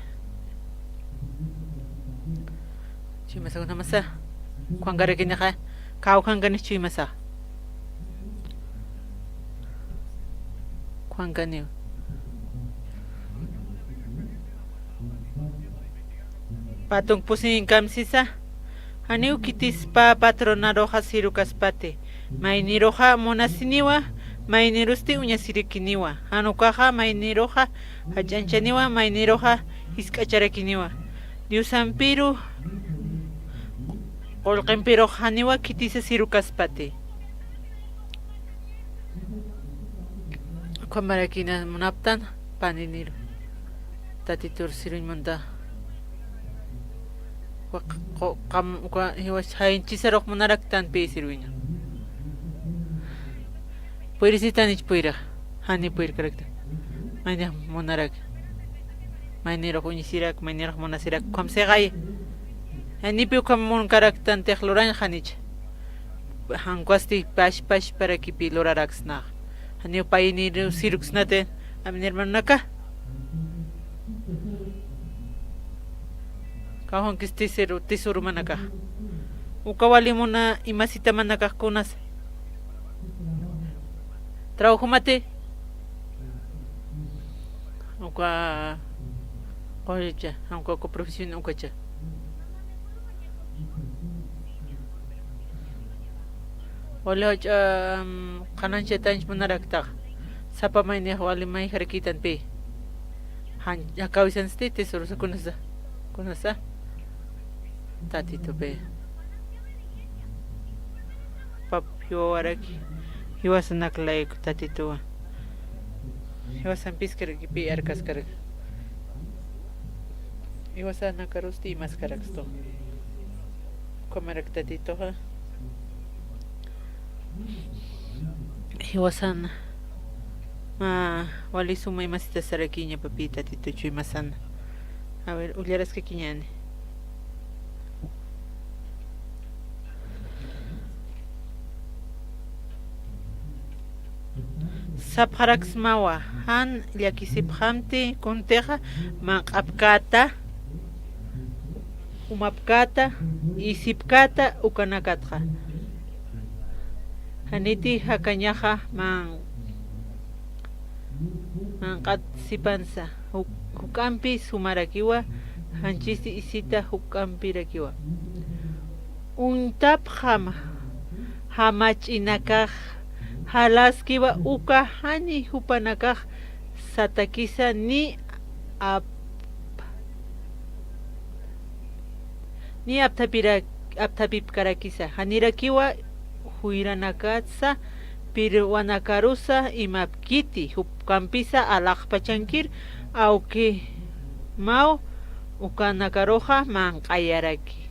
Chuymasakunamasa. Ukhankarakinixa. Kawkhankanis chuymasa. Ukhankaniw. Patunk pusin kamsisa. Janiw khitis pä patronaruxa sirukaspati. Mayniruxa munasiniwa, maynirusti uñasirakiniwa. Jan ukaxa mayniruxa jach'anchaniwa, mayniruxa jisk'acharakiniwa. Diosampiru, qullqimpirux janiwa khitisa sirukaspati. Ukhamarakinas munaptan, paniniru. Tatitur siruñ munta. Uka q-, q-, qam, uka jiwas jayañchisarux munaraktan pï sirwiña. Puyrisitanich puyra, jani puyrkarakta. Maynix munarak. Maynirux uñisirak, maynirux munasirak, ukham siqay. Janipi ukham munkaraktan tix lurañ janicha. Jankusti pash, pash parakipi luraraksnax. Janiw payni siruksnati, amin hermanonaka. Kawkhankis tisiru, tisirumanakax. Uka wali muna imasitamanakax kunas. Trabajumati. Uka qullicha, uka, uka profesión ukacha. Wali jach'a, am, qhanañchatañch munaraktax. Sapa maynix wali mayjarakïtanpi. Jan, jakawisansti tisirusa kunasa. Kunasa. Tatitupi. Pap jiwawaraki. Jiwasanak layku tatituwa. Jiwasampiskarakipi arkaskarak. Jiwasanakarusti imaskarakstu. Ukhamarak tatituxa. Jiwasan. Mä wali suma imasitasarakiña papi tatitu chuymasana. A ver, ullaraskakiñäni. Sapxaraksmawa, jan llakisipxamti kuntixa, manq'apkäta, jumapkäta, isipkäta, ukanakatxa. Janiti jakañaxa man-, manq'at sipansa, juk-, juk'ampi sumarakiwa, janchisti isita juk'ampirakiwa. Uñtapxam jamach'inakax jalaskiwa uka jani jupanakax satakisa ni ap-, ni apthapira-, apthapipkarakisa, janirakiwa juyranakatsa, pirwanakarusa imapkiti, jupkampisa alaxpachankir, awkimaw ukanakaruxa manq'ayaraki.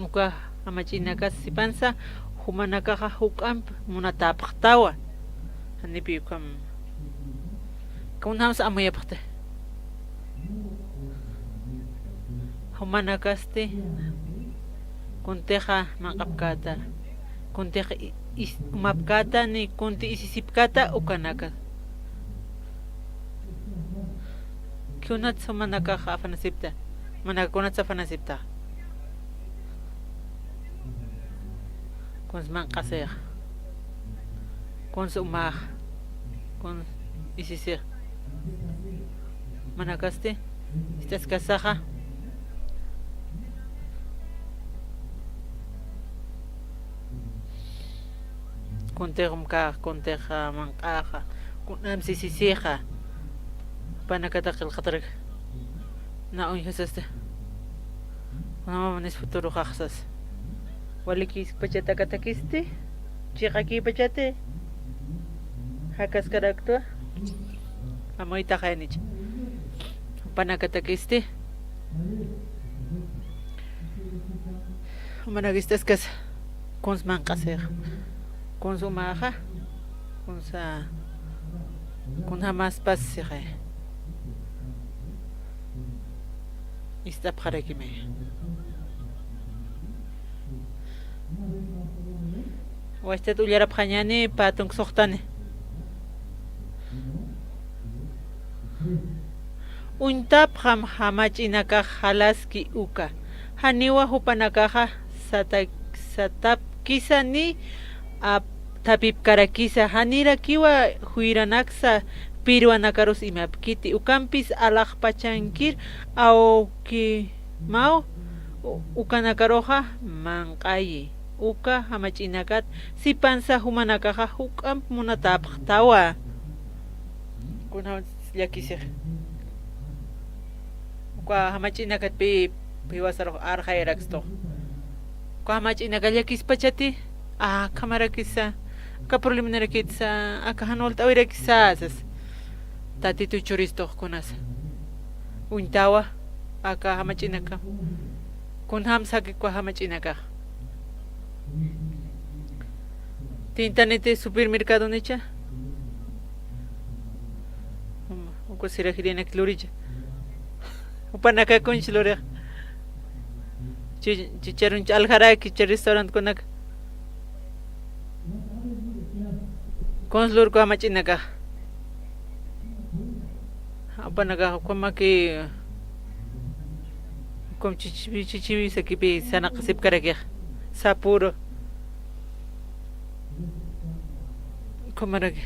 Uka jamach'inakas sipansa, jumanakaxa juk'amp munatapxtawa. Janipi ukham. Kunjams amuyapxti. Jumanakasti, kuntixa manq'apkäta, kuntixa i-, is-, umapkäta, ni kunti isisipkäta, ukanaka. Kunats jumanakax afanasipta, manaka kunats afanasipta. Kuns manq'asixa. Kuns umax, kuns isisix. Manakasti, ist'askasaxa. Kuntix umkax, kuntix manq'axa, kunam sisisixa. Panakata qillqatarak. Na uñjasasti. Kunamanis futuruxaxsas. Walikiskpachata katakisti, chiqakipachati, jakaskaraktwa, amuytaxayanich. Panakatakisti, manakistaskas, kuns manq'asix, kuns umaxa, kunsa, kunjamaspas sixi. Ist'apxarakimi. Wachtat ullarapxañani pä tunka suxtani. Uñtapxam jamach'inakax jalaski uka. Janiwa jupanakaxa sata-, satapkisa ni ap-, thapipkarakisa, janirakiwa juyranaksa pirwanakarus imapkiti, ukampis alaxpachankir awkimaw, u-, ukanakaruxa manq'ayi. Uka jamach'inakat sipansa jumanakaxa juk'amp munatapxtawa. Kunjam llakisix. Uka jamach'inakat pi, jiwasarux arxayarakstux. Uka jamach'inaka llakispachati, akhamarakisa, aka problemanarakitsa, aka jan walt'awirakisa, sas. Tatitu churistux kunasa. Uñtawa, aka jamach'inaka. Kunjam saki uka jamach'inaka. Tintaniti supermercadonicha. Uka sirajirinak luricha. Jupanakakunch lurix. Chi-, chicharunch aljaraki, chi restaurantkunaka. Kuns lurku jamach'inakax. Jupanakax, ukham aki, ukham chichiwi, chichiwi sakipi sanaqasipkarakix. Sapuru. Ukhamaraki.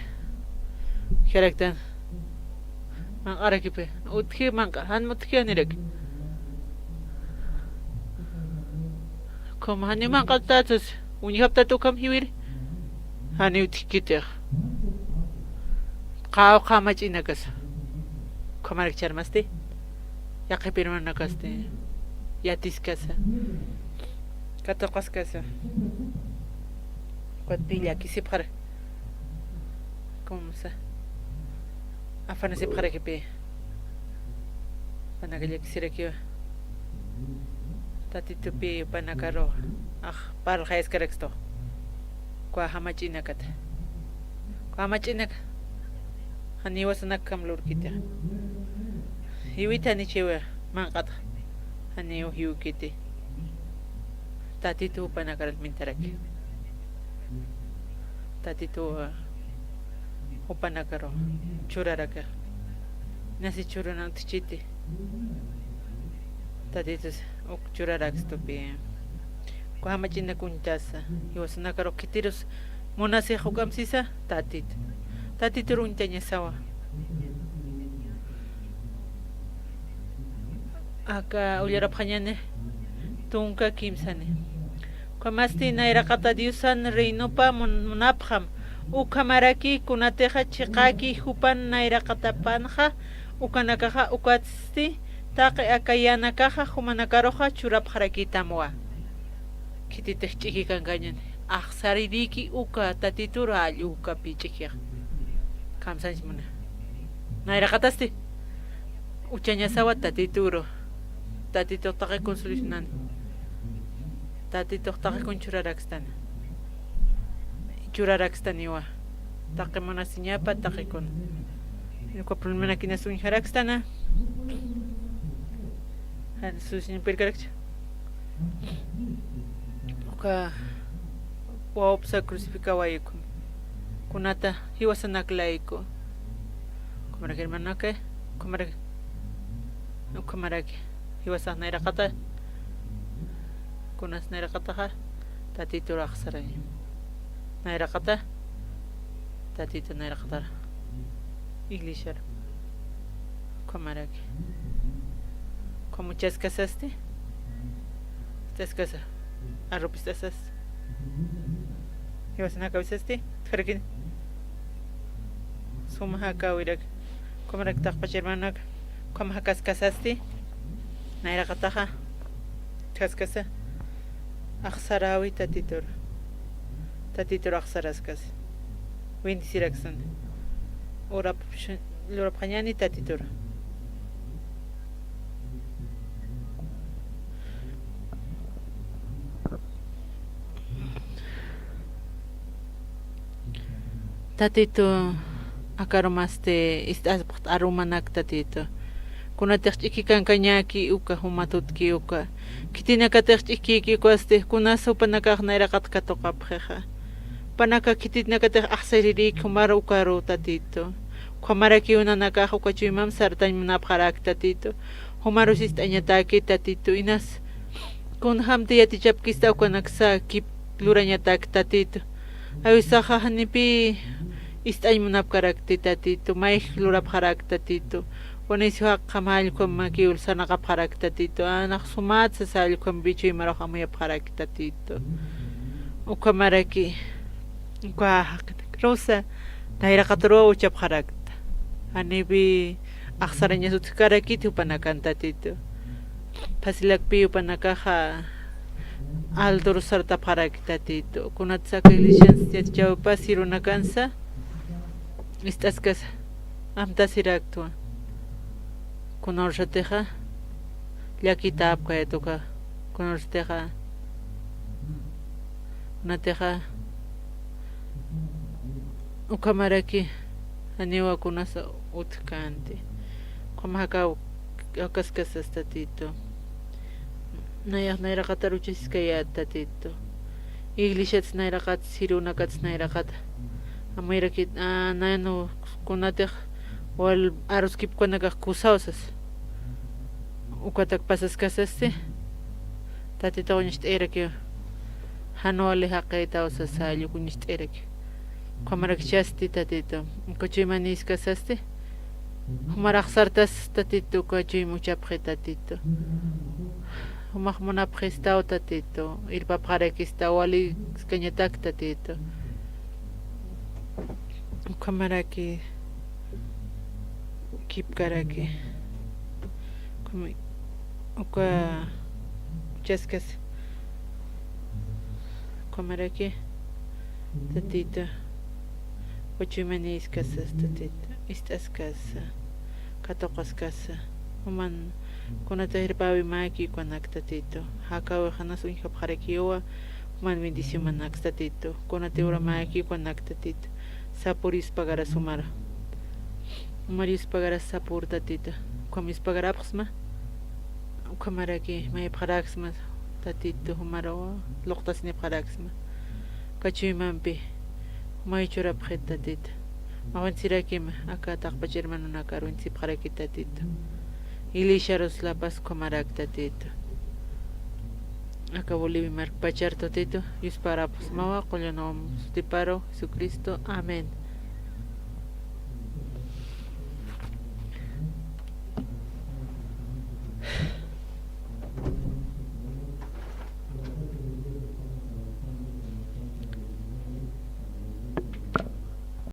Jiraktan. Manq'arakipi. Utji manq'a, jan utji janiraki. Ukham jani manq'atatus, uñjaptat ukham jiwiri. Jani utjkitix. Qawqha jamach'inakasa. Ukhamarak charmasti. Yaqhip hermanakasti. Yatiskasa. Katuqaskasa. Ukat pi llakisipxar. Kunsa. Afanasipxarakipi. Jupanaka llakisirakiwa. Tatitupi jupanakaru. Ax, parlxayaskarakstu. Uka jamach'inakata. Uka jamach'inaka. Janiw jiwasanakjam lurkiti. Jiwit janichiwa manq'atxa. Janiw jiwkiti. Tatitu jupanakarat mintaraki. Tatitu, uh, jupanakaru churaraki. Nasi churana utjchiti. Tatitus uk churarakstupi. Uka jamach'inak uñtasa. Jiwasanakaru khitirus munasix juk'amp sisa, Tatit. Tatitur uñtañasawa. Aka ullarapxañani tunka kimsani. Ukhamasti nayraqata Diosan reinopa mun-, munapxam. Ukhamaraki kunatixa chiqaki jupan nayraqatapanxa, ukanakaxa ukatsti taqi aka yänakaxa jumanakaruxa churapxarakitamwa. Khititix ch'ikikankañani. Axsaririki uka Tatitur jall ukapi ch'ikix. Kamsanch muna. Nayraqatasti. Uchañasawa Tatituru. Tatitux taqikun solucionani. Tatitux taqikun churarakstani. Churarakstaniwa. Taqi munasiñapa taqikun. Uka problemanakinas uñjarakstana. Jan solucionampirkarakcha. Uka wawapsa crucificawayku. Kunata jiwasanak layku. Ukhamaraki hermanaka, ukhamaraki, ukhamaraki. Jiwasax nayraqata. Kunas nayraqataxa. Tatitur axsaraña. Nayraqata. Tatitu nayraqatar iglesiar. Ukhamaraki. Ukham uchaskasasti. Ist'askasa. Arrupi ist'asas. Jiwasanakaw ist'asti. Utjarakin. Suma jakawirak. Ukhamarak taqpach hermanonak. Ukham jakaskasasti. Nayraqataxa. Utjaskasa. Axsaräwi Tatitur. Tatitur axsaraskasa. Bendeciraksani. Urap-, lurapxañäni Tatitur. Tatitu, aka arumasti ist'apxta arumanak Tatitu. Kunatix ch'ikikankkañäki uka, jumatutki uka. Khitinakatix ch'ikiki ukasti, kunasa jupanakax nayraqat katuqapxixa. Jupanaka khitinakatix axsarirïki jumar ukaru Tatitu. Ukhamarakiw nanakax uka chuymam sartañ munapxarak Tatitu. Jumarus ist'añataki Tatitu, inas kunjamti yatichapkista ukanaksa kip lurañatak Tatitu. Awisaxa janipï ist'añ munapkarakti Tatitu, mayj lurapxarak Tatitu. Juanisiw jaqjam allkhum makiw sarnaqapxarak Tatitu, anax sumätsa sallkhumpi chuymarux amuyapxarak Tatitu. Ukhamaraki, uka jaqinaka Rosa, nayraqataruw uchapxarakta. Janipï axsarañas utjkarakiti jupanakan Tatitu. Facilakpï jupanakaxa aldur sartapxaraki Tatitu. Kunatsa aka iglesians yatichäwipas jirunakansa ist'askasa amtasiraktwa. Kunaruxatixa llakitäpkayät uka. Kunaruxatixa, kunatixa ukhamaraki janiwa kunasa utjkänti. Ukham jakaw, jakaskasas Tatitu. Nayax nayraqatar uchaskayät Tatitu. Iglesiats nayraqat, sirunakats nayraqat. Amuyarakit, a, naynu kunatix wal aruskipkanakax kusaw sasa. Ukatak pasaskasasti. Tatituxa uñacht'ayarakiw. Jan wali jaqïtaw sasa, alluk uñacht'ayarakiw. Ukhamarakchasti Tatitu. Uka chuymanïskasasti. Jumar axsartas Tatitu, uka chuyma uchapxi Tatitu. Jumax munapxistaw Tatitu. Irpapxarakistaw wali iskañatak Tatitu. Ukhamaraki kipkaraki. Ukhama-, uka chaskas. Ukhamaraki Tatitu. Uka chuymanïskasas Tatitu. Ist'askasa. Katuqaskasa. Juman kunatix irpäwimäki ukanak Tatitu. Jakäwix janas uñjapxarakiwa. Juman bendicionanak Tatitu. Kunatix uramäki ukanak Tatitu. Sapür yuspagaras jumar. Jumar yuspagaras sapür Tatitu. Ukham yuspagarapxsma. Ukhamaraki mayapxaraksma Tatitu, jumar luqtasinipxaraksma. Uka chuymampi jumay churapxit Tatitu. Mä bendecirakima, aka taqpach hermanonakar bendecipxarakit Tatitu. Iglesiarus La Paz ukhamarak Tatitu. Aka Bolivia markpachar Tatitu, yuspagarapxsmawa, qullan wawam sutiparu, Jesucristo. Amén.